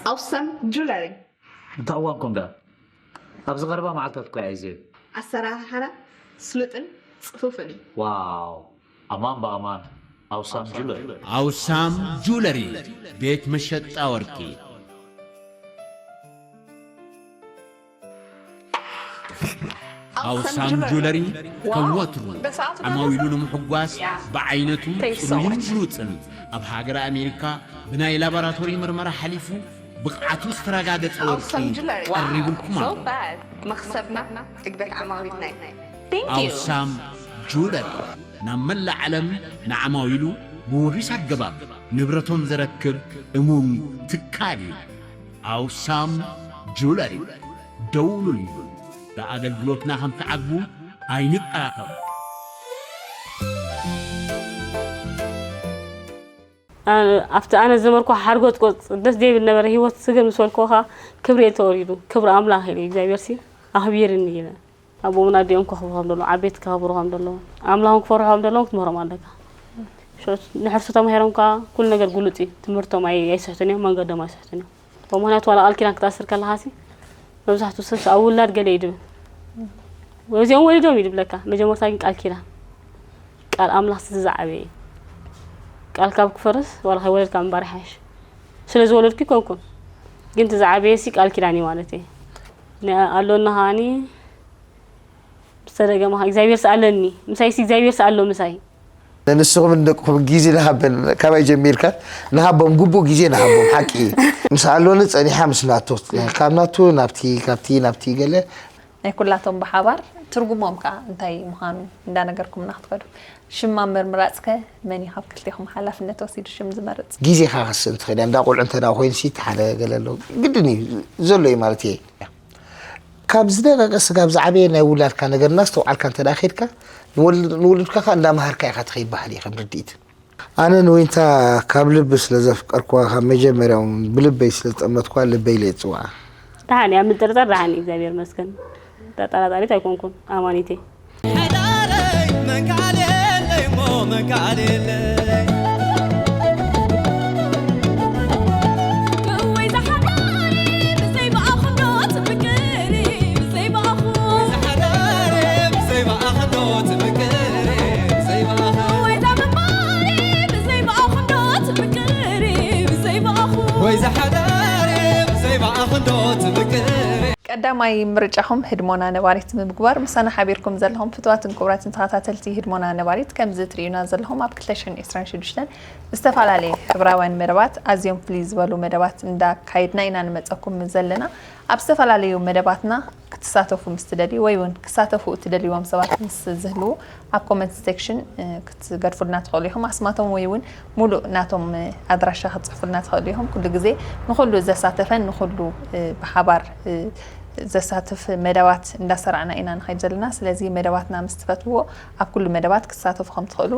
ኣውሳም ጁለሪ። እንታይ እዋንኩም ደኣ? ኣብዚ ቀረባ መዓልታት እኮ እየ ኣዝየ። ኣሰራርሓና ስሉጥን ጽፉፍን እዩ። ዋው! ኣማን ብኣማን ኣውሳም ጁለሪ። ኣውሳም ጁለሪ፣ ቤት መሸጣ ወርቂ። ኣውሳም ጁለሪ ከም ወትሩ ዓማዊሉ ንምሕጓስ ብዓይነቱ ጽሩይን ብሉጽን ኣብ ሃገረ ኣሜሪካ ብናይ ላቦራቶሪ ምርመራ ሓሊፉ ብቕዓቱ ዝተረጋገጸ ወርቂ ቀሪቡልኩም ኣሎ። መኽሰብና ዕግበት ዓማዊልና እዩ። ኣውሳም ጁለሪ ናብ መላእ ዓለም ንዓማዊሉ ብውሑስ ኣገባብ ንብረቶም ዘረክብ እሙን ትካል እዩ። ኣውሳም ጁለሪ ደውሉሉ። ብኣገልግሎትና ከም ትዓግቡ ኣይንጠራጠሩ። ኣብቲ ኣነ ዝነበርኩ ሓርጎጽጎጽ ደስ ዘይብል ነበረ ህይወት ስግር ምስ በልክዎ ከዓ ክብሪ እየ ተወሪዱ። ክብሪ ኣምላኽ ኢለ እግዚኣብሔር ሲ ኣኽቢርኒ ኢለ ኣቦምን ኣዲኦም ከኽብሩ ከም ዘለዎም ዓበይቲ ከኽብሩ ከም ዘለዎም ኣምላኾም ክፈርሑ ከም ዘለዎም ክትምህሮም ኣለካ። ንሕርሱ ተማሂሮም ከዓ ኩሉ ነገር ግሉፅ እዩ። ትምህርቶም ኣይ- ኣይስሕቱን እዮም፣ መንገዶም ኣይስሕቱን እዮም። ብምኽንያቱ ዋላ ቃል ኪዳን ክትኣስር ከለኻ ሲ መብዛሕትኡ ሰብ ኣብ ውላድ ገለ እዩ ድብል ወዚኦም ወሊዶም እዩ ድብለካ። መጀመርታ ግን ቃል ኪዳን ቃል ኣምላኽ እቲ ዝዓበየ እዩ። ቃል ካብ ክፈርስ ዋላ ከይወለድካ ምንባር ይሓይሽ። ስለ ዝወለድኩ ይኮንኩን ግን እቲ ዝዓበየ ሲ ቃል ኪዳን እዩ ማለት እየ። ኣለና ከዓኒ ዝተደገመ እግዚኣብሔር ስኣለኒ ምሳይ ሲ እግዚኣብሔር ስኣሎ ምሳይ ንስኹም ንደቅኹም ግዜ ንሃበን ካባይ ጀሚርካ ንሃቦም ግቡእ ግዜ ንሃቦም ሓቂ እዩ ምስ ኣሎኒ ጸኒሓ ምስ ናቱ ካብ ናቱ ናብቲ ካብቲ ናብቲ ገለ ናይ ኩላቶም ብሓባር ትርጉሞም ከዓ እንታይ ምዃኑ እንዳነገርኩምና ክትኸዱ ሽም ኣብ ምርምራፅከ መን እዩ ካብ ክልቴኹም ሓላፍነት ወሲዱ ሽም ዝመርፅ ግዜኻ ክስእን ትኽእል እያ እንዳ ቆልዑ እንተ ኮይኑ ሲ ሓደ ገለ ኣለዎ ግድን እዩ ዘሎ እዩ ማለት እየ ካብ ዝደቀቀ ስጋብ ዝዓበየ ናይ ውላድካ ነገር እናስተውዓልካ እንተ ኬድካ ንውልድካ ከ እንዳመሃርካ ኢካ ትኸይድ ባህሊ እዩ ከም ርድኢት ኣነ ንዊንታ ካብ ልቢ ስለ ዘፍቀርክዋ ካብ መጀመርያ እውን ብልበይ ስለ ዝጠመትክዋ ልበይ ኢለ እየ ዝፅውዓ። ደሓን እያ ምጥርጠር ደሓን እዩ እግዚኣብሔር ይመስገን ተጠራጣሪት ኣይኮንኩን ኣማኒት እየ። ቀዳማይ ምርጫኹም ህድሞና ነባሪት ምብግባር ምሳና ሓቢርኩም ዘለኹም ፍትዋትን ክቡራትን ተኸታተልቲ ህድሞና ነባሪት ከምዚ ትርእዩና ዘለኹም ኣብ ክልተ ሽሕን ዕስራን ሽዱሽተን ዝተፈላለዩ ሕብራውያን መደባት ኣዝዮም ፍልይ ዝበሉ መደባት እንዳካየድና ኢና ንመፀኩም ዘለና ኣብ ዝተፈላለዩ መደባትና ክትሳተፉ ምስ ትደልዩ ወይ እውን ክሳተፉ እትደልይዎም ሰባት ምስ ዝህልዉ ኣብ ኮመንት ሴክሽን ክትገድፉልና ትኽእሉ ኢኹም ኣስማቶም ወይ እውን ሙሉእ ናቶም ኣድራሻ ክትፅሕፉልና ትኽእሉ ኢኹም ኩሉ ግዜ ንኩሉ ዘሳተፈን ንኩሉ ብሓባር ዘሳትፍ መደባት እንዳሰራዕና ኢና ንኸይድ ዘለና ስለዚ መደባትና ምስ ትፈትዎ ኣብ ኩሉ መደባት ክትሳተፉ ከም ትኽእሉ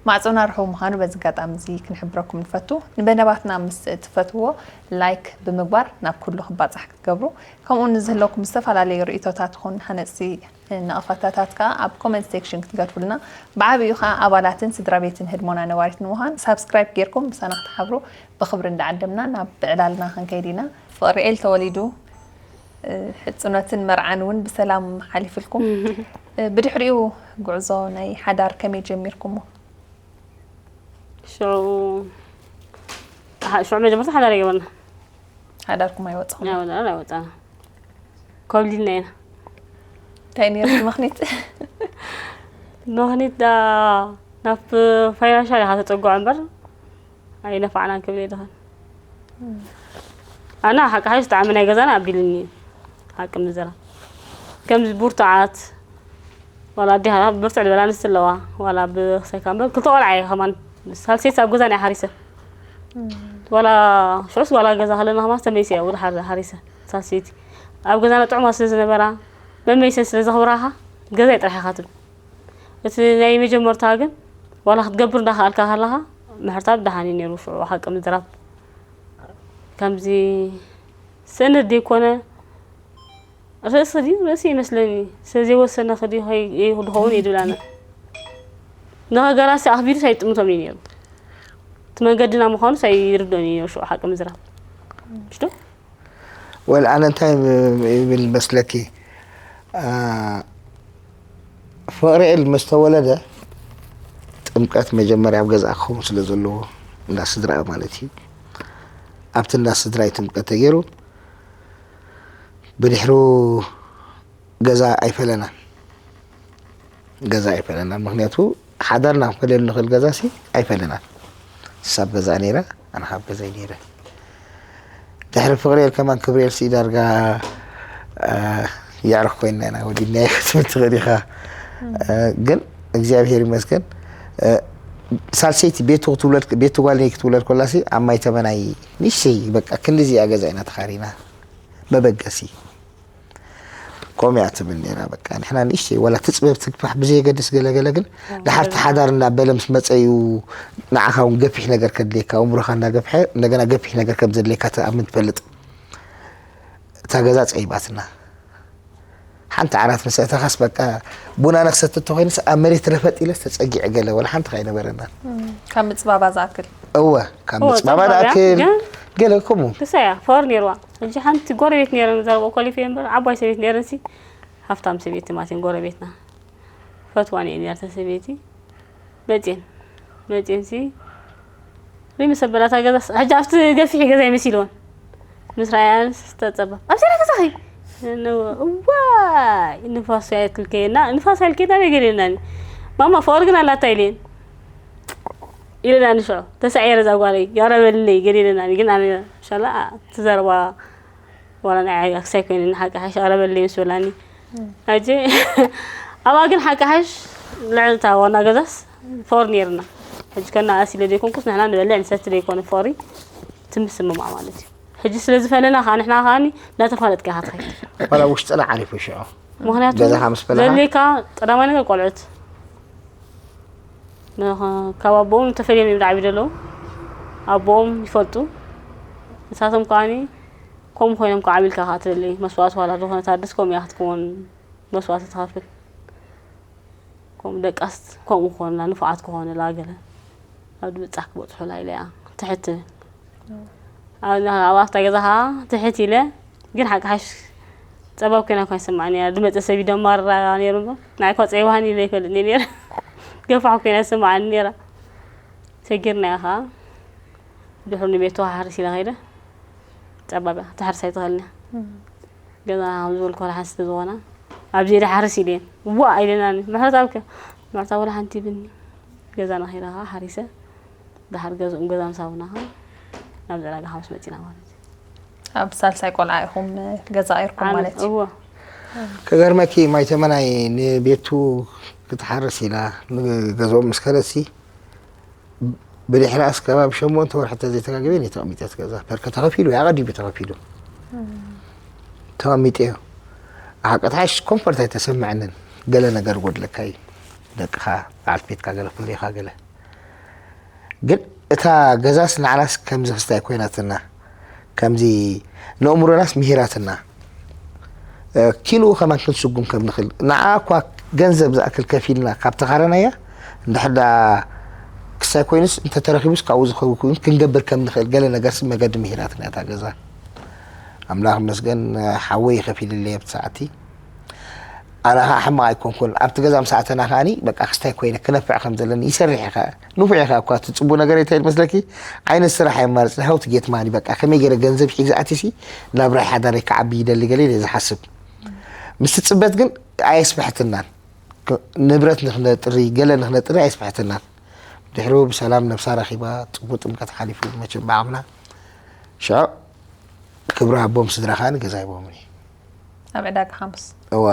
ማዕፆና ርሑው ምዃኑ በዚ ኣጋጣሚ እዚ ክንሕብረኩም ንፈቱ ንመደባትና ምስ ትፈትዎ ላይክ ብምግባር ናብ ኩሉ ክባፃሕ ክትገብሩ ከምኡ ንዝህለኩም ዝተፈላለዩ ርእቶታት ኹን ሃነፅቲ ንቕፈታታት ከዓ ኣብ ኮመንት ሴክሽን ክትገድፉልና ብዓብኡ ከዓ ኣባላትን ስድራ ቤትን ህድሞና ነባሪት ንምዃን ሳብስክራይብ ጌርኩም ምሳና ክትሓብሩ ብኽብሪ እንዳዓደምና ናብ ዕላልና ክንከይድ ኢና ፍቕሪ ኤል ተወሊዱ ሕፅኖትን መርዓን እውን ብሰላም ሓሊፍልኩም ብድሕሪኡ ጉዕዞ ናይ ሓዳር ከመይ ጀሚርኩሞ ሽዑ መጀመርታ ሓዳር ኣይገበርና ሓዳርኩም ኣይወፅኹም ኣይወፅና ኮብሊልና ኢና እንታይ ነርኪ ምኽኒት ምኽኒት ዳ ናብ ፋይናንሻል ኢኻ ተፀግዖ እምበር ኣይነፋዕናን ክብል የድኸን ኣና ሓቂ ሓይሽ ጣዕሚ ናይ ገዛና ኣቢልኒ ሓቂ ምዝራ ከምዚ ቡርቱዓት ዋላ ኣዴኻ ብርትዕ ዝበላ ኣንስቲ ኣለዋ ዋላ ብክሳይ ካምበል ክልተ ቆልዓ እየ ከማን ሳልሴት ኣብ ገዛ ናይ ሓሪሰ ዋላ ሽዑስ ዋላ ገዛ ከለና ከማን ተመይሰ እያ ወደ ሓሪሰ ሳልሴቲ ኣብ ገዛና ጥዑማ ስለ ዝነበራ መመይሰን ስለ ዘኽብራኻ ገዛይ ጥራሕ ኢኻ ትብል እቲ ናይ መጀመርታ ግን ዋላ ክትገብር እንዳኸኣልካ ከለኻ ምሕርታት ደሓን እዩ ነይሩ ሽዑ ሓቂ ምዝራብ ከምዚ ስእነት ዘይኮነ ርእሲ ድዩ ርእሲ ይመስለኒ ስለዘይወሰነ ክዲ ድኸውን እየ ድብል ኣነ ንኸገራሲ ኣኽቢሩስ ኣይጥምቶም እዩ ነይሩ እቲ መንገድና ምዃኑስ ኣይርድኦን እዩ ነይሩ ሽዑ ሓቂ ምዝራብ ሽዶ ወል ኣነ እንታይ ይብል መስለኪ? ፍቕሪ እል ምስ ተወለደ ጥምቀት መጀመርያ ኣብ ገዛ ክኸውን ስለ ዘለዎ፣ እንዳ ስድራ ማለት እዩ። ኣብቲ እንዳ ስድራ እዩ ጥምቀት ተገይሩ። ብድሕሩ ገዛ ኣይፈለናን፣ ገዛ ኣይፈለናን። ምክንያቱ ሓዳርና ክንፈልየሉ ንኽእል ገዛ ሲ ኣይፈለናን። ንሳ ኣብ ገዛ ነይራ፣ ኣነ ካብ ገዛይ ነይረ። ድሕሪ ፍቕሪ እል ከማን ክብሪ እል ሲ ዳርጋ የዕርኽ ኮይንና ኢና ወዲድናዮ ክትብል ትኽእል ኢኻ። ግን እግዚኣብሔር ይመስገን። ሳልሰይቲ ቤቱ ክትውለድ፣ ቤቱ ጓል ክትውለድ ኮላሲ ኣብ ማይ ተመናይ ንእሽተይ በቃ ክንዲዚኣ ገዛ ኢና ተኻሪና መበገሲ። ከምኡ እያ ትብል ነይራ። በቃ ንሕና ንእሽተይ ዋላ እቲ ፅበብ ትግፋሕ ብዘየገድስ ገለገለ ግን ድሓርቲ ሓዳር እንዳበለ ምስ መፀ እዩ ንዓኻ እውን ገፊሕ ነገር ከድልየካ፣ ኣእምሮኻ እንዳገፍሐ እንደገና ገፊሕ ነገር ከም ዘድልየካ ትኣምን ትፈልጥ። እታ ገዛ ፀይባትና። ሓንቲ ዓራት ምስ ኣተኻስ በቃ ቡና ነክሰት እንተኮይንስ ኣብ መሬት ረፈጥ ኢለስ ተፀጊዐ ገለ ወላ ሓንቲ ከይነበረናን። ካብ ምፅባባ ዝኣክል። እወ ካብ ምፅባባ ዝኣክል ገለ ከምኡ ክሳያ ፎር ነይርዋ። ሕጂ ሓንቲ ጎረቤት ነይረን ዘረብኦ ኮሊፈ እምበር ዓባይ ሰበይት ነይረን ሲ ሃፍታም ሰበይቲ ማለት እየን ጎረቤትና። ፈትዋን እየን ነርተ ሰበይቲ መፅየን መፅየን ሲ ሪሚ ሰበላታ ገዛ ሕጂ ኣብቲ ገፊሕ ገዛ ይመሲልዎን ምስ ረኣያን ዝተፀባ ኣብ ስለ ገዛኺ እዋይ ንፋስ ያክልከየና ንፋስ ያልከየና ገሌናኒ ማማ ፎር ግን ኣላታ ኢልየን ኢለና ንሽዑ ተሳዒረ እዛ ጓለይ ያረበልለይ ገሌለናኒ ግን ኣነ ሻላ ትዘረባ ዋላ ናይ ዓይ ኣክሳይ ኮይነ ንሓቂ ሓሽ ኣረበለይ ምስ በላኒ ኣጂ ኣብኣ ግን ሓቂ ሓሽ ልዕልታ ዋና ገዛስ ፎር ነይርና ሕጂ ከና ኣሲለ ዘይኮንኩስ ንሕና ንበልዕ ንሰቲ ዘይኮነ ፎሪ ትምስምማዕ ማለት እዩ ሕጂ ስለ ዝፈለና ከዓ ንሕና ከዓኒ እንዳተፋለጥካ ኢኻ ትኸይድ ዋላ ውሽጥና ዓሪፉ ሽዑ ምክንያቱ ገዛኻ ምስ በላኻ? ዘድልየካ ቀዳማይ ነገር ቆልዑት ካብ ኣቦኦም ተፈልዮም እዮም ዝዓብዩ ዘለዉ ኣቦኦም ይፈልጡ ንሳቶም ከዓኒ ከምኡ ኮይኖም ከዓ ዓብልካ ከዓ ትደሊ መስዋእቲ ዋላ ዝኾነ ታደስ ከምኡ እያ ክትከውን መስዋእቲ ትኸፍል ከምኡ ደቃስ ከምኡ ክኾንላ ንፉዓት ክኾንላ ገለ ኣብ ድምፃ ክበፅሑላ ኢለ እያ ትሕት ትብል ኣብ ኣብታ ገዛ ከዓ ትሕት ኢለ ግን ሓቂ ሓሽ ፀባብ ኮይና እኳ ይስምዓኒ እያ ድመፀ ሰብ ይደማራ ነይሩ እምበር ንዓይ እኳ ፀይዋኒ ኢለ ይፈልጥኒ ነይረ ገፋሕ ኮይና ይስምዓኒ ነይራ ሰጊርና እያ ከዓ ድሕሩ ንቤቱ ክሓርስ ኢለ ከይደ ፀባብ እያ ክትሓርስ ኣይትኽእልን እያ ገዛ ከም ዝበልኩ ወላ ሓንቲ ስለዝኾና ኣብዚ ኢለ ሓርስ ኢለየን ዋ ኢለናኒ ምሕረት ኣብከ ምሕረት ኣብ ወላ ሓንቲ ይብኒ ገዛና ከይዳ ከዓ ሓሪሰ ደሓር ገዝኡን ገዛ ምስ ሃቡና ከዓ ናብ ዕዳጋ ሓሙስ መፂና ማለት እዩ። ኣብ ሳልሳይ ቆልዓ ኢኹም ገዛ ቀይርኩም ማለት እዩ። እወ። ክገርመኪ ማይተመናይ ንቤቱ ክትሓርስ ኢላ ንገዝኦም ምስ ከደሲ ብድሕሪ ኣስከባቢ ሸሞንተ ወርሒ ተዘይተጋግበ እየ ተቐሚጠ እቲ ገዛ ፐርከ ተኸፊሉ እዩ ኣቐዲሙ ተኸፊሉ ተቐሚጠዮ ሓቂ ትሓሽ ኮምፎርት ኣይተሰምዐንን ገለ ነገር ጎድለካ እዩ ደቅኻ በዓልቲ ቤትካ ገለ ኩሉ ኢኻ ገለ ግን እታ ገዛስ ንዓናስ ከምዚ ክስታይ ኮይናትና ከምዚ ንእምሮናስ ምሂራትና ኪንኡ ከማን ክንስጉም ከም ንኽእል ንዓ እኳ ገንዘብ ዝኣክል ከፊልና ካብ ተኻረናያ እንድሕር ደኣ ክስታይ ኮይኑስ እንተተረኺቡስ ካብኡ ዝኸውን ኮይኑ ክንገብር ከም ንኽእል ገለ ነገርሲ መገዲ ምሂራትና እታ ገዛ ኣምላኽ መስገን ሓወይ ከፊልለይ ኣብቲ ሰዓቲ ኣነ ኸዓ ሕማቕ ኣይኮንኩን ኣብቲ ገዛ ምስ ኣተና ከዓኒ በቃ ክስታይ ኮይነ ክነፍዕ ከም ዘለኒ ይሰርሕ ኢኻ ንፉዕ ኢኻ እኳ እቲ ጽቡቕ ነገር እንታይ መስለኪ ዓይነት ስራሕ የማርጽ how to get money በቃ ከመይ ገይረ ገንዘብ ሒዘ ኣትሲ ናብራይ ሓዳረይ ክዓቢ ይደሊ ገለ ኢለ ዝሓስብ ምስ ትጽበት ግን ኣየስብሐትናን ንብረት ንኽነጥሪ ገለ ንኽነጥሪ ኣየስብሐትናን ድሕሩ ብሰላም ነብሳ ረኺባ ጽቡቕ ጥምቀት ሓሊፉ መቸም ብዓቕምና ሽዑ ክብሪ ሃቦም ስድራ ከዓኒ ገዛ ሂቦምኒ ኣብ ዕዳጋ ሓሙስ እወ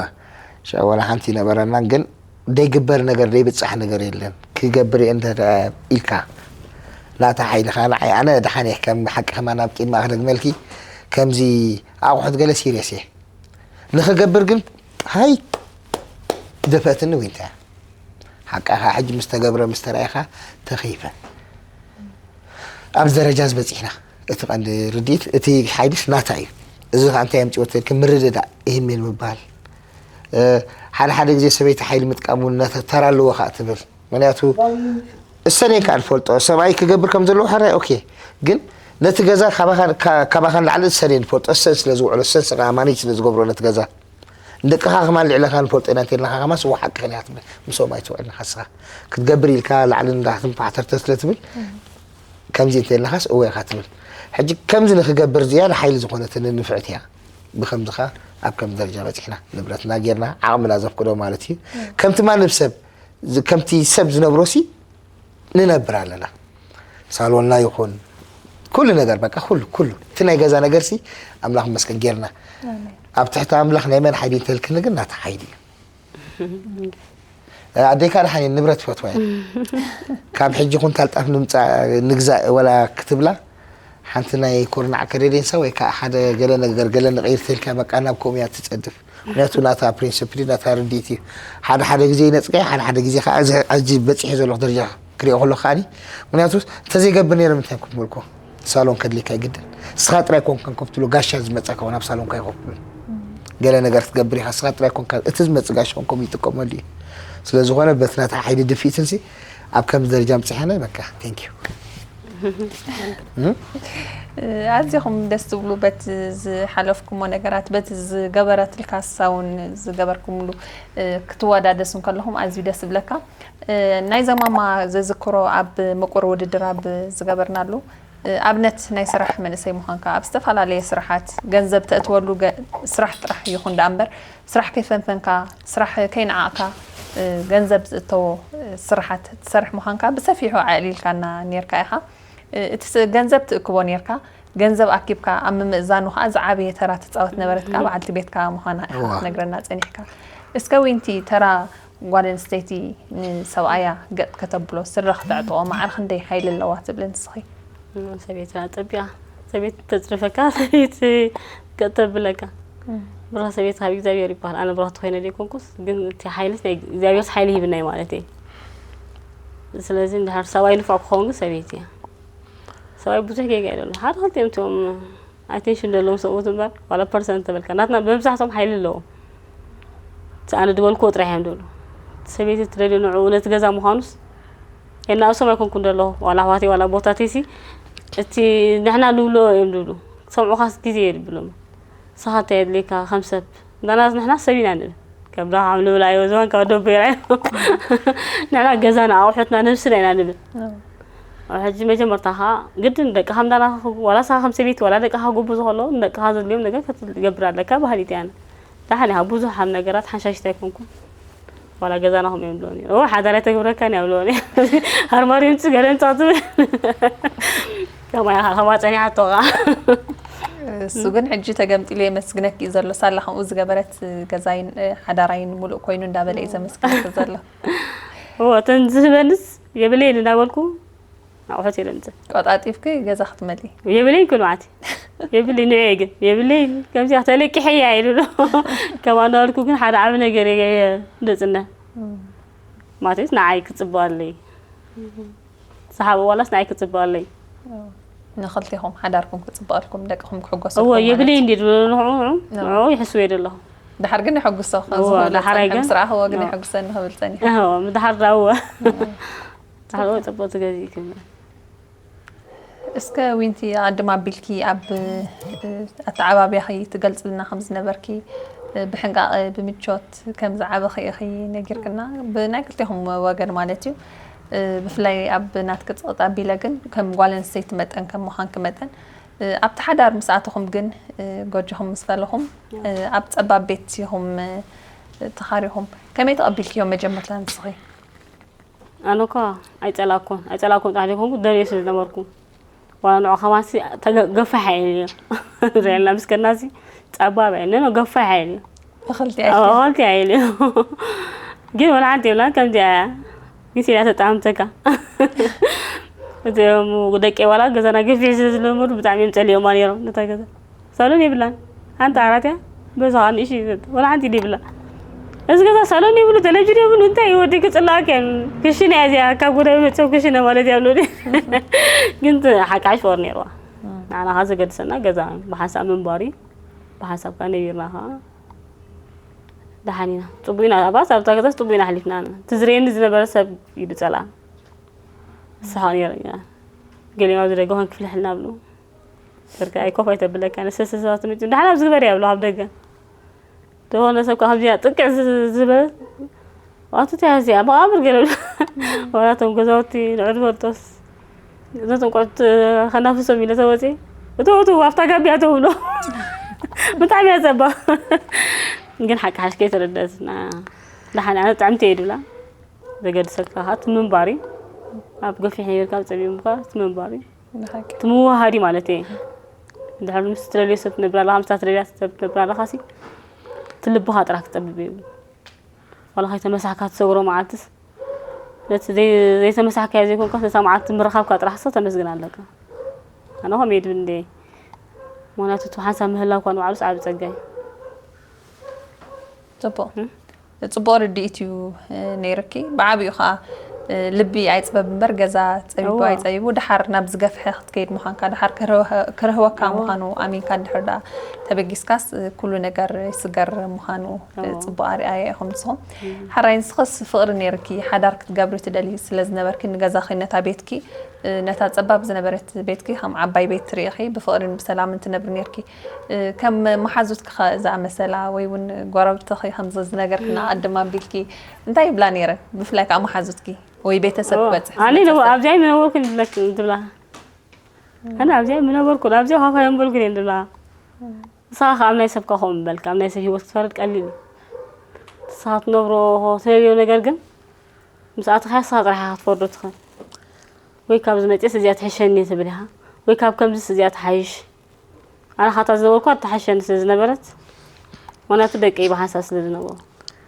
ሽዑ ዋላ ሓንቲ ይነበረናን ግን ደይግበር ነገር ደይብፃሕ ነገር የለን ክገብር እየ እንተ ኢልካ ናታ ሓይልኻ ንዓይ ኣነ ደሓን እየ ከም ሓቂ ከማን ኣብ ቂድማ ክደግመልኪ ከምዚ ኣቑሑት ገለ ሲሪየስ እየ ንኽገብር ግን ሃይ ደፈእትኒ ዊንታ ሓቃኻ ሕጂ ምስ ተገብረ ምስ ተራእኻ ተኺፈ ኣብዚ ደረጃ ዝበፂሕና እቲ ቀንዲ ርድኢት እቲ ሓይልስ ናታ እዩ እዚ ከዓ እንታይ የምፅወተልክ ምርድዳእ ይህሜን ምባል ሓደ ሓደ ግዜ ሰበይቲ ሓይሊ ምጥቃም እውን ተራ ኣለዎ ከዓ ትብል ምክንያቱ እሰን እየን ከዓ ዝፈልጦ ሰብኣይ ክገብር ከም ዘለዎ ሓራይ ኦኬ ግን ነቲ ገዛ ካባኻ ንላዕሊ እሰን እየ ንፈልጦ። እሰን ስለ ዝውዕሎ፣ እሰን ስኻ ማኔጅ ስለ ዝገብሮ ነቲ ገዛ፣ ንደቅኻ ከማን ልዕለኻ ንፈልጦ ኢና እንተልናኻ ከማን ስዋ ሓቅኽን እያ ትብል። ምስኦም ኣይትውዕል ንኻስኻ ክትገብር ኢልካ ላዕሊ ንታሕቲ ንፋሕተርተር ስለ ትብል፣ ከምዚ እንተልናኻስ እወ ኢኻ ትብል። ሕጂ ከምዚ ንክገብር ዝያዳ ሓይሊ ዝኾነትኒ ንፍዕቲ እያ። ብከምዚ ኸኣ ኣብ ከምዚ ደረጃ በጺሕና፣ ንብረትና ጌርና ዓቕምና ዘፍቅዶ ማለት እዩ። ከምቲ ማንም ሰብ ከምቲ ሰብ ዝነብሮ ሲ ንነብር ኣለና። ሳሎንና ይኹን ኩሉ ነገር በቃ ኩሉ ኩሉ እቲ ናይ ገዛ ነገር ሲ ኣምላኽ መስገን ጌርና። ኣብ ትሕቲ ኣምላኽ ናይ መን ሓይሊ እንተልክኒ ግን ናታ ሓይሊ እዩ። ኣዴካ ደሓን እየ፣ ንብረት ይፈትዋ እየ። ካብ ሕጂ ኩንታል ጣፍ ንምፃእ ንግዛእ ወላ ክትብላ ሓንቲ ናይ ኩርናዕ ከደዴንሳ ወይ ከዓ ሓደ ገለ ነገር ገለ ንቐይር ተልካ በቃ ናብ ከምኡ እያ ትፀድፍ። ምክንያቱ ናታ ፕሪንስፕሊ ናታ ርድኢት እዩ። ሓደ ሓደ ግዜ ይነፅቀ ሓደ ሓደ ግዜ ከዓ እዚ በፂሑ ዘለኹ ደረጃ ክሪኦ ከሎ ከዓኒ ምክንያቱ እንተዘይገብር ነይረ ምንታይ ክብልኩ ሳሎን ከድልየካ ይግድን። ንስኻ ጥራይ ኮንካ ከም ትብሎ ጋሻ ዝመጻ ካብ ናብ ሳሎንካ ይኸፍል። ገለ ነገር ክትገብር ኢኻ፣ ንስኻ ጥራይ ኮንካ እቲ ዝመጽእ ጋሻ ኮንኩም ይጥቀመሉ እዩ። ስለ ዝኾነ በቲ ናታ ሓይሊ ድፊትንሲ ኣብ ከምዚ ደረጃ ምጽሐና በቃ thank you። ኣዝኹም ደስ ትብሉ በቲ ዝሓለፍኩሞ ነገራት በቲ ዝገበረትልካ ሳውን ዝገበርኩምሉ ክትወዳደሱ ከለኹም ኣዝዩ ደስ ዝብለካ። ናይዛ ማማ ዘዝክሮ ኣብ ምቁር ውድድር ኣብ ዝገበርናሉ ኣብነት ናይ ስራሕ መንእሰይ ምዃንካ ኣብ ዝተፈላለየ ስራሓት ገንዘብ ተእትወሉ ስራሕ ጥራሕ ይኹን ደኣ እምበር ስራሕ ከይፈንፈንካ ስራሕ ከይነዓቕካ ገንዘብ ዝእተዎ ስራሓት ትሰርሕ ምዃንካ ብሰፊሑ ኣዕሊልካና ኔርካ ኢኻ። እቲ ገንዘብ ትእክቦ ኔርካ ገንዘብ ኣኪብካ ኣብ ምምእዛኑ ከዓ ዝዓበየ ተራ ትፃወት ነበረትካ በዓልቲ ቤትካ ምዃና ኢኻ ክትነግረና ፀኒሕካ። እስከ ዊንቲ ተራ ጓል ኣንስተይቲ ንሰብኣያ ገጥ ከተብሎ ስረ ክተዕጥቖ ማዕረ ክንደይ ሓይሊ ኣለዋ ትብሊ ንስኺ? ሰበይትና ፀቢያ ሰበይቲ ተፅርፈካ ሰበይቲ ገጥ ተብለካ። ብራ ሰበይቲ ካብ እግዚኣብሔር ይበሃል። ኣነ ብራ ተኮይነ ዘይኮንኩስ ግን እቲ ሓይልስ ናይ እግዚኣብሔርስ ሓይሊ ሂብናይ ማለት እየ። ስለዚ እንድሕር ሰብኣይ ንፉዕ ክኸውን ግን ሰበይቲ እያ። ሰብኣይ ብዙሕ ጌጋ እዩ ዘሎ ሓደ ክልቲኦም እቲኦም ኣቴንሽን ዘለዎም ሰብኡት እምበር ዋላ ፐርሰንት ተበልካ ናትና ብመብዛሕቶም ሓይሊ ኣለዎም። እቲ ኣነ ዝበልክዎ ጥራሕ እዮም ደሉ ሰበይቲ ትደልዮ ንዕኡ ነቲ ገዛ ምዃኑስ የናእሶም ኣይኮንኩን ደለኹ ዋላ ኣሕዋተይ ዋላ ኣቦታተይሲ እቲ ንሕና ንብሎ እዮም ድብሉ ክሰምዑኻስ ግዜ የድብሎም ንስኻ እንታይ የድልየካ ከም ሰብ ንሕና ሰብ ኢና ንብል ከም ድኻ ካብ ንብል ኣይወዝዋን ካብ ደቦ ይርኣዮ ንሕና ገዛና ኣቑሑትና ነብስና ኢና ንብል ሕጂ መጀመርታ ከዓ ግድን ደቅኻ ምዳና ዋላ ንስኻ ከም ሰበይቲ ዋላ ደቅኻ ክጎብዙ ከለዉ ንደቅኻ ዘድልዮም ነገር ክትገብር ኣለካ ባህሊት እያ ደሓን ኢኻ ብዙሓት ነገራት ሓንሻሽቲ ኣይኮንኩን ዋላ ገዛና ከምኡ እዮም ዝብለኒ እወ ሓዳር ኣይተግብረካን እያ ብለኒ ኣርማድዮ ምፅእ ገለ ምፃእ ትብል ከማይ ኢኻ ከማ ፀኒሓቶ ከዓ እሱ ግን ሕጂ ተገምጢሉ የመስግነኪ እዩ ዘሎ ሳላ ከምኡ ዝገበረት ገዛይን ሓዳራይን ሙሉእ ኮይኑ እንዳበለ እዩ ዘመስግነኪ ዘሎ እወ እተን ዝህበንስ የብለይን እንዳበልኩ ኣቑሑት የለምፅእ ቆጣጢፍኪ ገዛ ክትመሊ የብለይን ኩሉ መዓት የብለይ ንዕየ ግን የብለይ ከምዚኣ ተለቂሐያ ኢሉ ዶ ከማ እንዳበልኩ ግን ሓደ ዓብ ነገር እየ ደፅነ ማለት ንዓይ ክፅበቐለይ ዝሓበ ዋላስ ንዓይ ክፅበቐለይ ንኽልቴኹም ሓዳርኩም ክፅበቐልኩም ደቅኹም ክሕጎሱ እዎ የብለይ እንዲ ድብሎ ንዕኡ ንዕኡ ይሕስወ ደለኹ ድሓር ግን የሐጉሶ ድሓር ግን ስራሕዎ ግን የሐጉሰኒ ክብል ፀኒሑ ድሓር ዳወ ዳሓር ጽቡቅ ትገዝኢ ክብል እስከ ዊንቲ ኣድም ኣቢልኪ ኣብ ኣተዓባብያኺ ትገልጽልና ከም ዝነበርኪ ብሕንቃቐ ብምቾት ከም ዝዓበኺ ኢኺ ነጊርክና ብናይ ክልቴኹም ወገን ማለት እዩ ብፍላይ ኣብ ናትኪ ጸቕጢ ኣቢለ ግን ከም ጓል ኣንስተይቲ መጠን ከም ምዃንኪ መጠን ኣብቲ ሓዳር ምስ ኣተኹም ግን ጎጆኹም ምስ ፈለኹም ኣብ ጸባብ ቤት ኢኹም ተኻሪኹም ከመይ ተቐቢልክዮ መጀመርታ ንስኺ ኣነ እኳ ኣይጸላእኩን ኣይጸላእኩን ጥራሕ ዘይኮንኩ ደልየ ስለ ዝነበርኩ ዋላ ንዑ ከማሲ ገፋሕ እየ ኢለ ሪዕልና ምስ ከድናሲ ጸባብ እየ ነኖ ገፋሕ እየ ኢለ ብኽልቲኣ ኢልክዮ። ኦልቲ እየ ኢለ ግን ወላ ሓንቲ የብላን ከምዚኣ እያ ግን ሲላ ተጣምተካ እዚኦም ደቂ ዋላ ገዛና ገፊሕ ስለ ዝለመዱ ብጣዕሚ እዮም ጸሊኦማ ነይሮም ነታ ገዛ ሳሎን የብላን። ሓንቲ ዓራት እያ። በዛ ከዓ ንእሽተይ ወላ ሓንቲ ኢድ የብላ። እዚ ገዛ ሳሎን የብሉ፣ ቴሌቪዥን የብሉ፣ እንታይ እዩ ወዲ ክፅላኣካ እዩ። ክሽነ እያ እዚኣ፣ ካብ ጎዳይ መፅኦም ክሽነ ማለት እያ ብሉኒ። ግን ሓቂ ሓሽ ፍቕሪ ነይርዋ። ንዓና ከዓ ዘገድሰና ገዛ እዩ። ብሓንሳብ ምንባር እዩ። ብሓንሳብ ከዓ ነቢርና ከዓ ደሓን ኢና። ፅቡቅ ኢና፣ ኣባስ ኣብታ ገዛስ ፅቡቅ ኢና ሓሊፍና። እቲ ዝርእየኒ ዝነበረ ሰብ እዩ ዝፀልኣ። ዝስሕቕ ነይሩ እዩ። ገሊኦም ኣብዚ ደገ ኮን ክፍልሕልና ብሉ። ብርካ ኣይኮፍ ኣይተብለካ፣ ንሰሰ ሰባት ምጭ፣ "ደሓን ኣብዚ ግበር" እያ ብሎ ኣብ ደገ። ዝኾነ ሰብ ከኣ ከምዚኣ ጥቅዕ ዝ-፣ ዝበለ፣ "ኣቱ እንታይ እያ እዚኣ? መቓብር ገለ" ብሎ። ዋላ እቶም ገዛውቲ ንዑ ዝፈልጦስ፣ ነቶም ቆልዑት ከናፍሶም ኢለ ተወፂ፣ "እቶ፣ እቶ፣ ኣብታ ጋቢያ እቶ" ብሎ። ብጣዕሚ እያ ጸባ። ግን ሓቂ ሓሽ ከይተረደእትና፣ ደሓን ኣነ ጥዕምቲ እየ ድብላ። ዘገድሰካ ከኣ እቲ ምንባር እዩ። ኣብ ገፊሕ ነቢርካ፣ ኣብ ጸቢብ ምንባር እቲ ምንባር እዩ። ብሓቂ። እቲ ምውሃድ እዩ ማለት እየ። እንድሕር ምስ ትደልዮ ሰብ ትነብር ኣለኻ፣ ምስታ ትደልያ ሰብ ትነብር ኣለኻ ሲ፣ እቲ ልብኻ ጥራሕ ክጸብብ እዩ። ዋላ ከይተመሳሕካ ትሰግሮ መዓልትስ፣ ነቲ ዘይ-፣ ዘይተመሳሕካዮ ዘይኮንካስ፣ ነታ መዓልቲ ምርኻብካ ጥራሕ ሰ ተመስግን ኣለካ። ኣነ ከምኡ እየ ድብል እንድየ። ምኽንያቱ እቲ ሓንሳብ ምህላው እኳ ንባዕሉስ ዓቢ ጸጋ እዩ። ጽቡቕ። እም? ጽቡቕ ርድኢት እዩ፣ እ፣ ነይርኪ። ብዓቢኡ ኸኣ፣ እ፣ ልቢ ኣይጽበብ እምበር ገዛ ጸቢቡ እወ። ኣይጸቢቡ፣ ደሓር ናብ ዝገፍሐ ክትከይድ ምዃንካ፣ ደሓር ክርህ-፣ ክርህወካ እወ። ምዃኑ ኣሚንካ እንድሕር ደኣ ተበጊስካስ፣ እ፣ ኩሉ ነገር ይስገር ምዃኑ፣ እ፣ እወ። ጽቡቕ ኣርኣያ ኢኹም ንስኹም። እም። ሓራይ ንስኽስ ፍቕሪ ነይርኪ፣ ሓዳር ክትገብሪ ትደልዪ ስለ ዝነበርኪ፣ ንገዛኺ ነታ ቤትኪ፣ እ፣ ነታ ጸባብ ዝነበረት ቤትኪ ከም ዓባይ ቤት ትርእኺ፣ ብፍቕርን ብሰላምን ትነብሪ ነይርኪ። እ፣ ከም መሓዙትኪ ኸ ዝኣመሰላ ወይ እውን ጎረብትኺ ከምዚ ዝነገርክና ቅድም ኣቢልኪ እንታይ ይብላ ነይረን? ብፍላይ ከኣ መሓዙትኪ ወይ ቤተሰብ እወ። ክበጽሕ ኣነ ዝመጸ ነው ሰብ? ኣብዚኣ ኣይምነበርኩን ዝብለክ-፣ ዝብላ። ኣነ ኣብዚኣ ኣይምነበርኩን፣ ኣብዚኣ ኳኳ የንበርኩን እየን ዝብላ። ንስኻ ከኣ ኣብ ናይ ሰብካ ከምኡ ምበልካ፣ ኣብ ናይ ሰብ ህይወት ክትፈርድ ቀሊል እዩ። ንስኻ ትነብሮ ትደልዮ ነገር ግን ምስ ኣተኻያ ንስኻ ጥራሕ ኢኻ ክትፈርዶ ትኽእል። ወይ ካብዚ መጺኤስ እዚኣ ትሕሸኒ ትብል ኢኻ፣ ወይ ካብ ከምዚስ እዚኣ ትሓይሽ። ኣነ ካብታ ዝነበርኳ ትሓሸኒ ስለ ዝነበረት፣ ምኽንያቱ ደቀይ ብሓንሳብ ስለ ዝነበሩ፣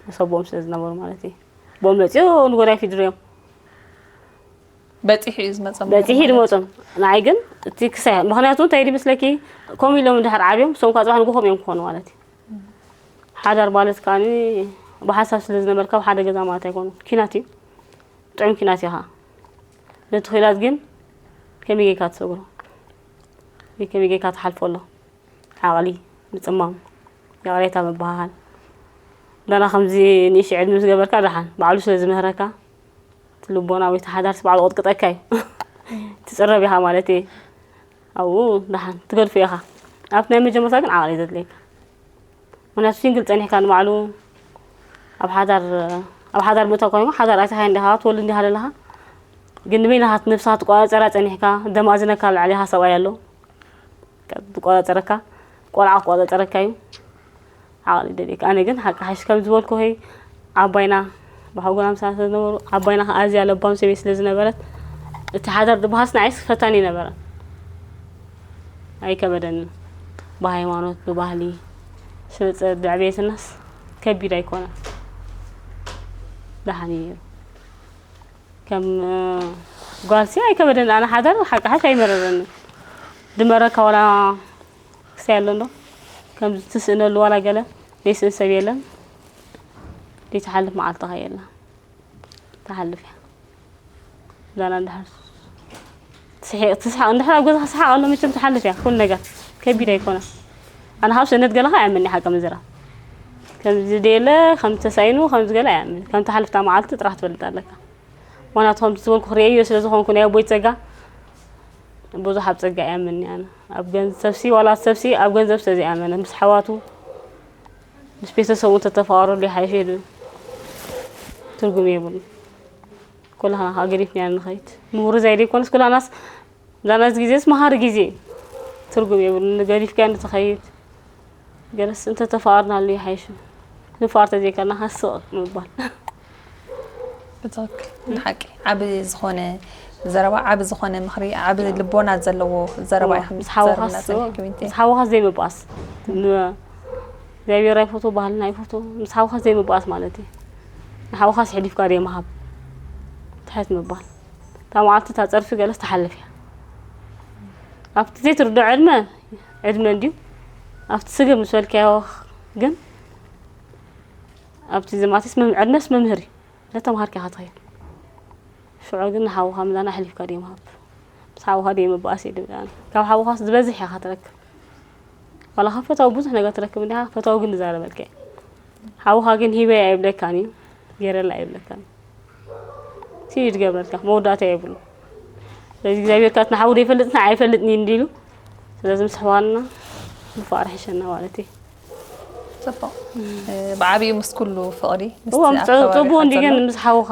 መሰቦም ስለ ዝነበሩ ማለት እዩ። ብኦም መጺኡ ንጎዳይ ፊድርዮም። በጺሑ እዩ ዝመጾም በጺሑ ነይሩ ማለት ድመጾም። ንዓይ ግን እቲ ክሳይ፣ ምኽንያቱ እንታይ ድመስለኪ፣ ከምኡ ኢሎም እንድሕር ዓብዮም፣ እሶም እኳ ጽባሕ ንግሆም እዮም ክኾኑ ማለት እዩ። ሓዳር ማለት ከኣኒ ብሓንሳብ ስለ ዝነበርካ ኣብ ሓደ ገዛ ማለት ኣይኮኑን። ኲናት እዩ። ጥዑም ኲናት እዩ ኸኣ። ነቲ ኲናት ግን ከመይ ጌርካ ትሰግሮ? ወይ ከመይ ጌርካ ትሓልፎ ኣሎ? ዓቕሊ ምጽማም፣ ይቕሬታ ምብህሃል። ዳና ከምዚ ንእሽቶ ዕድመ ምስ ገበርካ ደሓን፣ ባዕሉ ስለ ዝምህረካ፣ እቲ ልቦና ወይ እቲ ሓዳርሲ ባዕሉ ቅጥቅጠካ እዩ። ትጽረብ ኢኻ ማለት እየ። ኣብኡ ደሓን ትገድፎ ኢኻ። ኣብቲ ናይ መጀመርታ ግን ዓቕሊ ዘድልየካ። ምኽንያቱ ሲንግል ጸኒሕካ ንባዕሉ ኣብ ሓዳር፣ ኣብ ሓዳር ምእታው ኮይኑ ሓዳር ኣቲኻ እንዲኻ ትወልድ እንዲኻ ዘለኻ። ግን ንበይንኻ ነብስኻ ትቆጻጸራ ጸኒሕካ፣ ደም ኣዝነካ ኣብ ልዕሌኻ ሰብኣይ ኣሎ። ዝቆጻጸረካ፣ ቆልዓ ክቆጻጸረካ እዩ። ዓቕሊ ደልየካ። ኣነ ግን ሓቂ ሓሽ ከም ዝበልኩኺ ዓባይና ብሓጎና ምሳና ስለ ዝነበሩ፣ ዓባይና ከኣ ኣዝያ ለባም ሰበይቲ ስለ ዝነበረት፣ እቲ ሓዳር ዝበሃልስ ንዓይስ ፈታኒ ነበረ። ኣይከበደንን። ብሃይማኖት፣ ብባህሊ፣ ስለ ጸ-፣ ብዕብየትናስ ከቢድ ኣይኮነን። ደሓን እዩ ነይሩ። ከም፣ እ፣ ጓልሲ ኣይከበደን። ኣነ ሓዳር ሓቂ ሓሽ ኣይመረረንን። ድመረካ ዋላ ክሳይ ኣሎ እንዶ። ከምዚ ትስእነሉ ዋላ ገለ ዘይስእን ሰብ የለን። ዘይትሓልፍ መዓልትኻ የላ። ትሓልፍ እያ። ዛና እንድሕር ትስሒ-፣ ትስሓቕ፣ እንድሕር ኣብ ገዛኻ ሰሓቕ ኣሎ መቸም ትሓልፍ እያ። ኩሉ ነገር ከቢድ ኣይኮነን። ኣነ ካብ ስእነት ገለኻ እያ መኒ ሓቂ ምዝራብ። ከምዚ ደየለ፣ ከም ተሳኢኑ፣ ከምዚ ገለ እያ መኒ። ከም ትሓልፍታ መዓልቲ ጥራሕ ትፈልጥ ኣለካ። ምኽንያቱ ከምቲ ዝበልኩ ክርእዮ ስለ ዝኾንኩ ናይ ኣቦይ ጸጋ ብዙሕ ኣብ ጸጋ እያምኒ ኣነ። ኣብ ገንዘብሲ ዋላ ሰብሲ ኣብ ገንዘብ ስለ ዘይኣመነ ምስ ኣሕዋቱ ምስ ቤተሰቡ እንተተፋቐረሉ ይሓይሽ ኢሉ ትርጉም የብሉን። ኩላህና ከዓ ገዲፍና ኢና ንኸይድ። ምውርዛይ ዘይኮነስ ኩላናስ ዛናዝ ግዜስ መሃሪ ግዜ ትርጉም የብሉን። ገዲፍካዮ ንትኸይድ ገለስ እንተተፋቐርናሉ ይሓይሽ። ንፋር ተዘይከልና ሃስቕ ምባል። ብትኽክል ንሓቂ ዓቢ ዝኾነ ዘረባ ዓቢ ዝኾነ ምኽሪ ዓቢ ልቦና ዘለዎ ዘረባ ኢኹም ምስ ሓውኻስ ትዘርብና ጸኒሕኩም ኢንተ ምስ ሓውኻስ ዘይምባኣስ ን- እግዚኣብሔር ኣይፈቱ ባህልና ኣይፈቱ ምስ ሓውኻስ ዘይምባኣስ ማለት እዩ። ንሓውኻስ ሕሊፍካ ደይ ምሃብ ትሕት ምባል እታ መዓልቲ እታ ጸርፊ ገለስ ትሓልፍ እያ። ኣብቲ ዘይትርድኦ ዕድመ ዕድመ እንድዩ ኣብቲ ስግር ምስ በልካዮ ግን ኣብቲ ዝማቴስ መም- ዕድመስ መምህር እዩ። ለተምሃርካ ኢኻ ትኸይድ። ሽዑ ግን ንሓውኻ ምላና ኣሕሊፍካ ድዩ ምሃብ? ምስ ሓውኻ ድዩ ምባኣስ እዩ ድብል ኣነ። ካብ ሓውኻስ ዝበዝሕ ኢኻ ትረክብ። ዋላ ካብ ፈታዊ ብዙሕ ነገር ትረክብ እንዲኻ፣ ፈታዊ ግን ንዛረበልካ እዩ። ሓውኻ ግን ሂበያ ኣይብለካን እዩ፣ ገይረላ ኣይብለካን እዩ። ሲዲ ድገብረልካ፣ መወዳእታ የብሉ። ስለዚ እግዚኣብሔር ካት ንሓው ዘይፈልጥ ንዓይ ኣይፈልጥኒ እንዲሉ ስለዚ ምስ ኣሕዋትና ብፍቕሪ ሕሸና ማለት እዩ። ፅቡቕ። ብዓብዩ ምስ ኩሉ ፍቕሪ እዎ ጽቡቕ እንዲ ግን ምስ ሓውኻ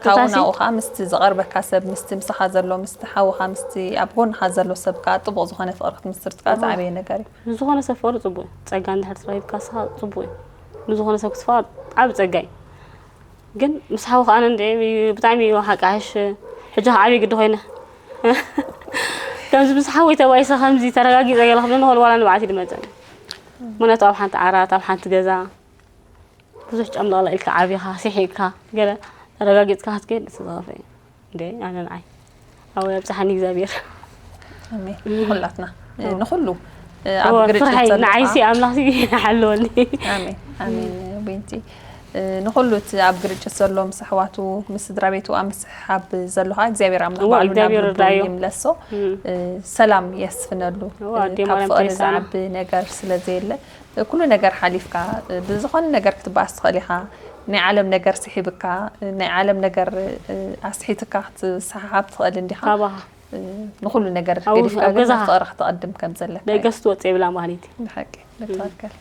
ካብኡ ናብኡ ከዓ ምስቲ ዝቐርበካ ሰብ ምስቲ ምሳኻ ዘሎ ምስቲ ሓውኻ ምስቲ ኣብ ጎንኻ ዘሎ ሰብ ከዓ ጥቡቕ ዝኾነ ፍቕሪ ክትምስርት ከዓ ዝዓበየ ነገር እዩ። ንዝኾነ ሰብ ፍቕሪ ጽቡቕ እዩ። ጸጋ እንድሕር ተረኺብካ ንስኻ ጽቡቕ እዩ። ንዝኾነ ሰብ ክትፍቐር ዓቢ ጸጋ እዩ። ግን ምስ ሓውኻ ኣነ እንደ ብጣዕሚ እዩ ሓቃሽ ሕጂ ከዓ ዓብየ ግዲ ኮይነ ከምዚ ምስ ሓወይ ተባኢሰ ከምዚ ተረጋጊፀ ገለ ክብለኒ ከሎ ዋላ ንብዓት ይድመፀኒ። ምክንያቱ ኣብ ሓንቲ ዓራት ኣብ ሓንቲ ገዛ ብዙሕ ጨምለቕለቕ ኢልካ ዓቢኻ ስሒቕካ ገለ ተረጋጊፅካ ክትከይድ እቲ ዝኸፍአ እዩ። እንደ ኣነ ንዓይ ኣወ ኣብፅሓኒ እግዚኣብሔር። ኣሜን። ንኩላትና ንኩሉ ኣብ ግርጭት ፍርሓይ ዘሎ ንዓይሲ ኣምላኽሲ ሓለወኒ። ኣሜን ኣሜን። ዊንቲ ንኩሉ እቲ ኣብ ግርጭት ዘሎ ምስ ኣሕዋቱ ምስ ስድራ ቤቱ ኣብ ምስሕሓብ ዘሎ ከዓ እግዚኣብሔር ኣምላኽ እዋ፣ ባዕሉ ናብ እግዚኣብሔር ልቡ ይርዳዮ። ይምለሶ። ሰላም የስፍነሉ። እዋ፣ ኣዴ ካብ ማርያም ፍቕሪ ተይሳና። ዝዓቢ ነገር ስለ ዘየለ ኩሉ ነገር ሓሊፍካ ብዝኾነ ነገር ክትበኣስ ትኽእል ኢኻ። ናይ ዓለም ነገር ስሒብካ ናይ ዓለም ነገር ኣስሒትካ ክትሰሓሓብ ትኽእል እንዲኻ። ካባኻ ንኹሉ ነገር ኣብኡ ገዲፍካ ኣብ ግን ገዛኻ ፍቕሪ ክተቐድም ከም ዘለካ እዩ። ደገስ ትወፅእ የብላን ባህሊቲ። ብሓቂ ንተወከል።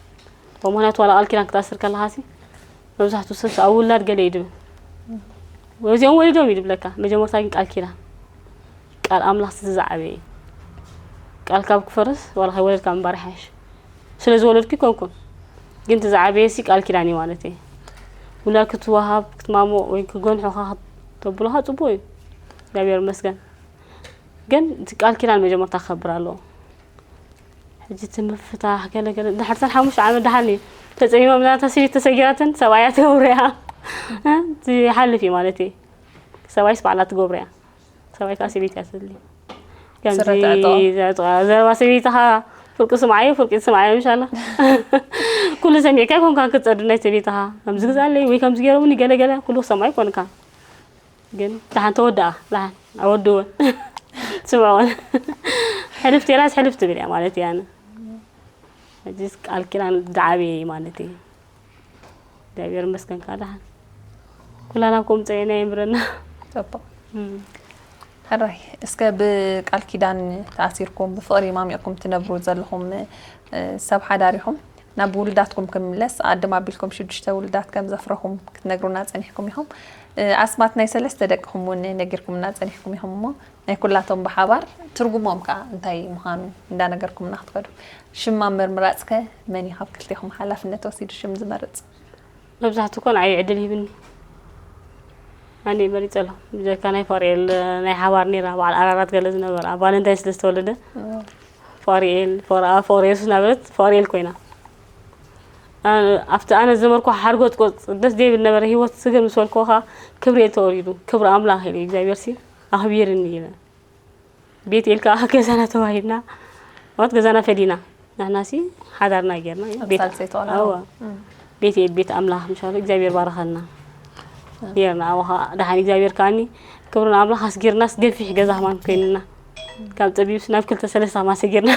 ብምኽንያቱ ዋላ ቃል ኪዳን ክትኣስር ከለኻሲ መብዛሕትኡ ሰብ ኣብ ውላድ ገለ እዩ ድብል። ወዚኦም ወሊዶም እዩ ድብለካ። መጀመርታ ግን ቃል ኪዳን ቃል ኣምላኽ እቲ ዝዓበየ እዩ። ቃል ካብ ክፈርስ ዋላ ከይወለድካ ምንባር ይሓይሽ። ስለ ዝወለድኩ ይኮንኩን ግን እቲ ዝዓበየ ሲ ቃል ኪዳን እዩ ማለት እዩ። ውላድ ክትወሃብ ክትማሞ ወይ ክገንሑኻ ተብሉኻ ፅቡቅ እዩ። እግዚኣብሔር ይመስገን። ግን እቲ ቃል ኪዳን መጀመርታ ክኸብር ኣለዎ። ሕጂ እቲ ምፍታሕ ገለ ገለ ድሕርተን ሓሙሽተ ዓመት ደሓን እዩ ተፀሚሞም ናታ ስሪት ተሰጊራትን ሰብኣያ ትገብሮ እያ። እቲ ይሓልፍ እዩ ማለት እዩ። ሰብኣይስ ባዕላ ትገብሮ እያ። ሰብኣይ ከዓ ስሪት እያ ትደሊ። ከምዚ ስረ ተዕጥቖ። ዘዕጥቓ ዘረባ ሰበይትኻ ፍርቂ ስምዓዮ ፍርቂ ትስምዓዮ ምሻላ። ኩሉ ሰሚዕካ ይኮንካ ክትፀዱ ናይ ሰበይትኻ ከምዚ ግዛለይ ወይ ከምዚ ገይሮምኒ ገለ ገለ ኩሉ ክሰምዖ ይኮንካ። ግን ደሓን ተወድኣ ደሓን ኣወድወን ትስምዐወን ሕልፍ ቴላስ ሕልፍ ትብል እያ ማለት እያ። ሕጂስ ቃል ኪዳን ዝዓበየ እዩ ማለት እዩ። እግዚኣብሔር ይመስገን ከዓ ደሓን ኩላና ከምኡ ፀኒዕና የንብረና። ፅቡቕ ሕራይ እስከ ብቃል ኪዳን ተኣሲርኩም ብፍቕሪ ማሚቕኩም ትነብሩ ዘለኹም ሰብ ሓዳር ኢኹም። ናብ ውሉዳትኩም ክንምለስ ኣድም ኣቢልኩም ሽዱሽተ ውሉዳት ከም ዘፍረኹም ክትነግሩና ጸኒሕኩም ኢኹም። ኣስማት ናይ ሰለስተ ደቅኹም እውን ነጊርኩምና ጸኒሕኩም ኢኹም እሞ ናይ ኩላቶም ብሓባር ትርጉሞም ከኣ እንታይ ምዃኑ እንዳነገርኩምና ክትከዱ። ሽም ኣብ ምምራጽ ከ መን እዩ ካብ ክልቴኹም ሓላፍነት ወሲዱ ሽም ዝመርጽ? መብዛሕትኡ እኮ ንዓይ እዩ ዕድል ሂብኒ። ኣነ እየ መሪጸሎም። ብጀካ ናይ ፋርኤል ናይ ሓባር ነይራ በዓል ኣራራት ገለ ዝነበራ ቫለንታይን ስለ ዝተወለደ ፋርኤል ፎርኣ ፎርኤል ስናበለት ፋርኤል ኮይና ኣብቲ ኣነ ዝነበርኩ ሓርጎጽጎጽ ደስ ዘይብል ነበረ ህይወት ስግር ምስ በልክዎ ከዓ ክብሪ እየ ተወሪዱ ክብሪ ኣምላኽ ኢሉ እግዚኣብሔር ሲ ኣኽቢርኒ ኢለ ቤት ኤል ከዓ ገዛና ተዋሂብና ማለት ገዛና ፈሊና ንሕና ሲ ሓዳርና ጌርና እዩ ኣብ ቤት ሳልሰይቲ ቆልዓ። ኣዋ እም። ቤት ኤል ቤት ኣምላኽ ምሻሉ እግዚኣብሔር ባረኸልና ጌርና ኣብኡ ከዓ ደሓን እግዚኣብሔር ከዓኒ ክብሪ ንኣምላኽ ኣስጊርናስ ገፊሕ ገዛ ከማን ኮይንና ካብ ፀቢብስ ናብ ክልተ ሰለስተ ከማን ሰጊርና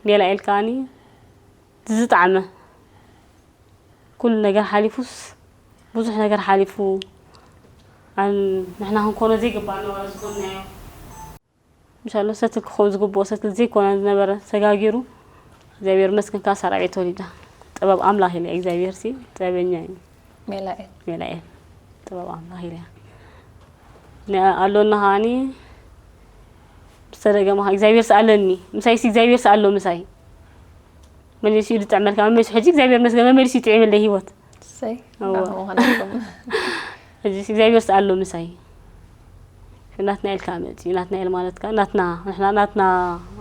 ሜላኤል ከዓኒ ዝጣዕመ ኩሉ ነገር ሓሊፉስ ብዙሕ ነገር ሓሊፉ ንሕና ክንኮኖ ዘይግባና ዋላ ዝኾንናዮ ምሻሎ ሰትል ክኸውን ዝግብኦ ሰትል ዘይኮነ ዝነበረ ሰጋጊሩ እግዚኣብሔር መስገን ከዓ ሳራ ቤት ተወሊዳ ጥበብ ኣምላኽ ኢለ እግዚኣብሔር ሲ ጥበበኛ እዩ ሜላኤል ሜላኤል ጥበብ ኣምላኽ ኢለ ኣሎና ከዓኒ ዝተደገመ እግዚኣብሔር ስኣለኒ ምሳይ ሲ እግዚኣብሔር ስኣሎ ምሳይ መሊሱ እዩ ዝጥዕመልካ መመሊሱ ሕጂ እግዚኣብሔር መስገን መመሊሱ ይጥዕመለይ ህይወት ሰይ እወ። ብራቮ ከነኩም ሕጂ እግዚኣብሔር ስኣሎ ምሳይ ናትና ኢልካ መፅዩ ናትና ኢል ማለት ከዓ ናትና ንሕና ናትና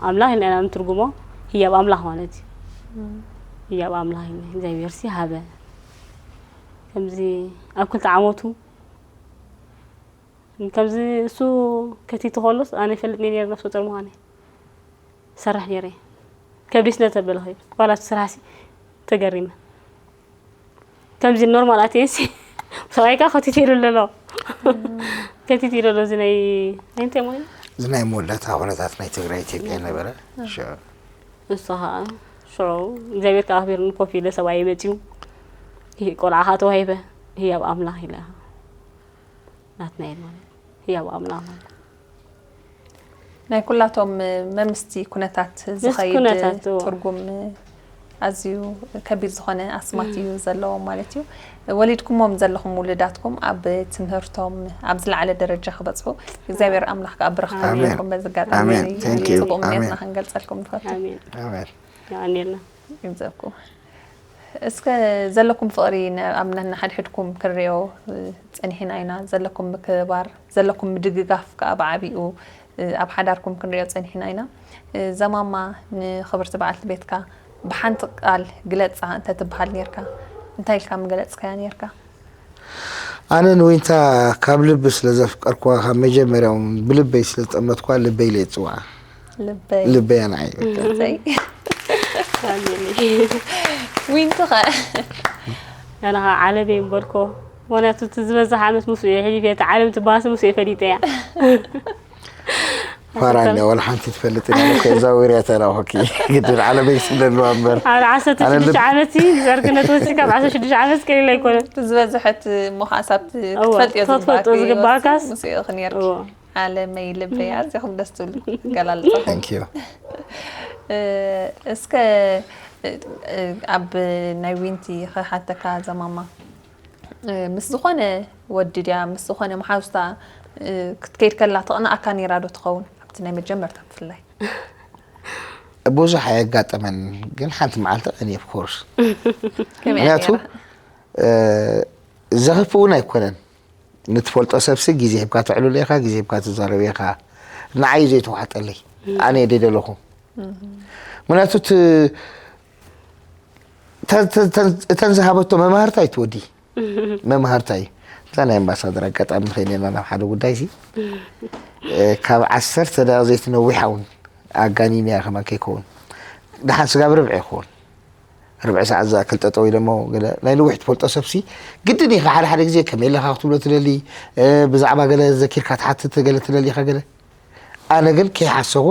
ኣምላኽ ኢልና ኢና ንትርጉሞ ህያብ ኣምላኽ ማለት እዩ ህያብ ኣምላኽ ኢልና እግዚኣብሔር ሲ ሃበ ከምዚ ኣብ ክልተ ዓመቱ ከምዚ እሱ ከቲቱ ከሎስ ኣነ ይፈልጥ ነይረ ነፍሰ ጡር ምዃነይ ሰርሕ ነይረ ከብዲ ስለ ተበለ ኸይዱ ዋላ እቲ ስራሕ ሲ ተገሪመ ከምዚ ኖርማል ኣትየ ሲ ሰብኣይ ከዓ ከቲቱ ኢሉ ኣሎ ከቲቱ ኢሉ ኣሎ እዚ ናይ ናይ እንታይ ማለት እዚ ናይ መወዳእታ ኩነታት ናይ ትግራይ ኢትዮጵያ ነበረ ሽዑ ንሱ ከዓ ሽዑ እግዚኣብሔር ከዓ ኣኽቢርኒ ኮፍ ኢለ ሰብኣይ መፅዩ ይህ ቆልዓ ከዓ ተዋሂበ ህያብ ኣምላኽ ኢለ ናትና ኢል ማለት ህያብ ኣምላኽ ማለት ናይ ኩላቶም መምስቲ ኩነታት ምስ ዝኸይድ ኩነታት እዎ። ትርጉም ኣዝዩ ከቢድ ዝኾነ ኣስማት እዩ ዘለዎም ማለት እዩ። ወሊድኩሞም ዘለኹም ውሉዳትኩም ኣብ ትምህርቶም ኣብ ዝለዓለ ደረጃ ክበጽሑ እግዚኣብሔር ኣምላኽ ከዓ ብረኽቶም ኣሜን። ይኹም። በዚ ኣጋጣሚ ኣሜን። Thank you። ጽቡቕ ምንየትና ኣሜን። ክንገልጸልኩም ንፈቱ። ኣሜን። ኣሜን። የቐንየልና። ይብዘብኩም። እስከ ዘለኩም ፍቕሪ ነ- ኣብ ነንሓድሕድኩም ክንሪኦ እ፣ ጸኒሕና ኢና። ዘለኩም ምክብባር ዘለኩም ምድግጋፍ ከዓ ብዓቢኡ እ፣ ኣብ ሓዳርኩም ክንሪኦ ጸኒሕና ኢና። እ፣ ዘማማ ንኽብርቲ በዓልቲ ቤትካ ብሓንቲ ቃል ግለጻ እንተትበሃል ነርካ እንታይ ኢልካ ምገለጽካያ ነርካ? ኣነ ንዊንታ ካብ ልቢ ስለ ዘፍቀርኩዋ ካብ መጀመርያውን ብልበይ ስለ ዝጠመትኩዋ ልበይ ኢለ ይፅዋዓ። ልበይ ልበያ ንዓይ ልበይ ዊንቲ ኸ ኣነ ከዓ ዓለበይ እምበልኮ። ምክንያቱ እቲ ዝበዝሕ ዓመት ምስኡ እየ ሕሊፈ፣ እታ ዓለም ትበሃስ ምስኡ እየ ፈሊጠያ። ፋራ እንዲያ ወላ ሓንቲ ትፈልጥ ኢና እኮ እዛ ወርያ ተራኹኪ ግድን ዓለመይ ስለ ኣለዋ እምበር ኣብ ዓሰርተ ሽዱሽተ ኣነ ልብ- ዓመት ሲ ንዘርግነት ወፂ ካብ ዓሰርተ ሽዱሽተ ዓመት ቀሊል ኣይኮነን። ዝበዝሐት ምዃሳት እወ፣ ክትፈልጥዮ ክትፈልጦ ዝግባእካስ። ምስኡ ክንየርኪ እወ። ዓለመይ ልበይ ኣዚኹም ደስ ትብሉ ገላልጻ Thank you። እስከ ኣብ ናይ ዊንቲ ክሓተካ ዘማማ ምስ ዝኾነ ወዲ ድያ ምስ ዝኾነ መሓውስታ ክትከይድ ከላ ተቕንኣካ ነይራ ዶ ትኸውን ኣብቲ ናይ መጀመርታ ብፍላይ ብዙሕ ኣየጋጠመን ግን ሓንቲ መዓልቲ ቀኒ of course ከመይ ምክንያቱ ነይራ? ዘኽፍ እውን ኣይኮነን ንትፈልጦ ሰብሲ ግዜ ሂብካ ተዕልሎ ኢኻ ግዜ ሂብካ ትዛረብ ኢኻ ንዓይ ዘይተዋሕጠለይ ኣነ የደይ ደለኹ ምክንያቱ እቲ ተ- ተ- ተ- እተን ዝሃበቶ መማህርታ ኣይትወዲ መማህርታ እዩ እዛ ናይ ኣምባሳደር ኣጋጣሚ ንኸይድ ኢና ናብ ሓደ ጉዳይ ሲ ካብ ዓሰርተ ደቂቕ ዘይትነዊሕ እውን ኣጋኒን እያ ከማን ከይከውን ደሓን ስጋብ ርብዒ ይኸውን ርብዒ ሰዓት ዝኣክል ጠጠው ኢለ እሞ ገለ ናይ ነዊሕ ትፈልጦ ሰብሲ ግድን ኢኻ ሓደ ሓደ ግዜ ከመይ ኣለኻ ክትብሎ ትደሊ ብዛዕባ ገለ ዘኪርካ ትሓትት ገለ ትደሊ ኢኻ ገለ ኣነ ግን ከይሓሰኹ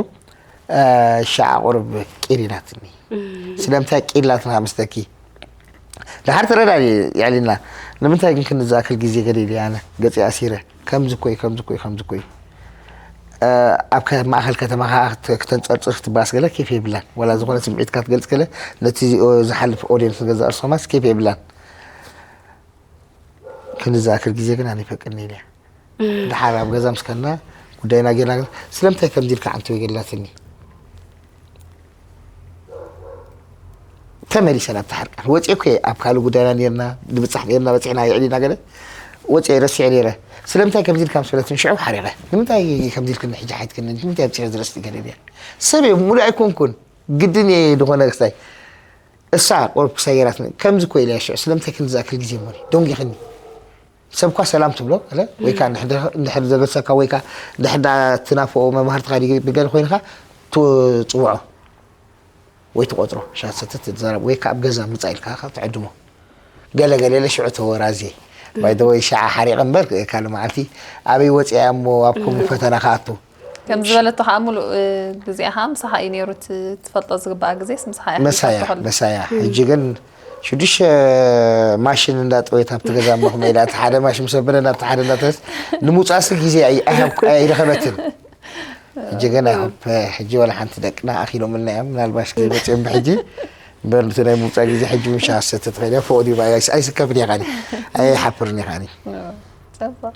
ሻዓ ቁሩብ ቂር ኢላትኒ ስለምንታይ ቂር ኢላትና መስለኪ ድሓር ተረዳእ የዕሊልና ንምንታይ ግን ክንዝኣክል ግዜ ገዲለ ኣነ ገፂ ኣሲረ ከምዚ ኮይ ከምዚ ኮይ ከምዚ ኮይ ኣብ ከ- ማእኸል ከተማ ከዓ ክተ- ክተንፀርፅር ክትባስ ገለ ኬፍ የብላን ዋላ ዝኾነ ስምዒትካ ትገልፅ ገለ ነቲ ኦ- ዝሓልፍ ኦዲየንስ ገዛ እርሶማስ ኬፍ የብላን ክንዝኣክል ግዜ ግን ኣነ ይፈቅድኒ ኢለ ድሓር ኣብ ገዛ ምስ ከና ጉዳይና ጌርና ገለ ስለምንታይ ከምዚ ኢልካ ዓንተወይ ገላትኒ ተመሊሰ ናብ ተሓርቃን ወፂኤ እኮ ኣብ ካልእ ጉዳይና ነርና ንብፃሕ ነርና በፂሕና የዕሊና ገለ ወፂኤ ረሲዐ ነይረ ስለምንታይ ከምዚ ኢልካ ምስ በለትን ሽዑ ሓሪቐ ንምንታይ ከምዚ ኢልክኒ ሕጂ ሓይትክኒ ንምንታይ ኣብፂሐ ዝረስቲ ገለ እያ ሰብ እየ ሙሉእ ኣይኮንኩን ግድን እየ ዝኾነ ክስታይ እሳ ቁሩብ ክሳይ ገይራትኒ ከምዚ እኮ ኢለያ ሽዑ ስለምንታይ ክንዲ ዝኣክል ግዜ እሞ ደንጊኽኒ ሰብ እኳ ሰላም ትብሎ ገለ ወይ ከዓ እንድሕር ዘገድሰካ ወይ ከዓ እንድሕር ትናፍቆ መማህርትኻ ድዩ ብገለ ኮይንካ ትፅውዖ ወይ ትቆፅሮ ሻሰተ ትዛረብ ወይ ከዓ ኣብ ገዛ ምፃ ኢልካ ትዕድሞ ገለ ገለ ኢለ ሽዑ ተወራዝየ ባይደወይ ሸዓ ሓሪቐ እምበር ካልእ መዓልቲ ኣበይ ወፅያ እሞ ኣብ ከምኡ ፈተና ክኣቱ ከም ዝበለቶ ከዓ ሙሉእ ግዜኣ ከዓ ምሳኻ እዩ ነይሩ እቲ ትፈልጦ ዝግባኣ ግዜስ ምሳኻ ኢኻ መሳያ ትኸፍተሉ። መሳያ ሕጂ ግን ሽዱሽተ ማሽን እንዳጠወየት ኣብቲ ገዛ መኽመ ኢላ እቲ ሓደ ማሽን ምስ ኣበለ ናብቲ ሓደ እንዳተስ ንምውፃእሲ ግዜ ኣይ- ኣይሃብኩ- ኣይረኸበትን ሕጂ ግን ኣይሆፕ ሕጂ ዋላ ሓንቲ ደቅና ኣኺሎምልና እዮም ምናልባሽ ከይመፅኦም ብሕጂ እምበር ነቲ ናይ ምውፃእ ግዜ ሕጂ ምሻ ኣሰተ ትኸእል እያ ፎኦ ዲባ ኣይስከፍን እየ ካኒ ኣይሓፍርን እየ ካኒ ፅቡቕ።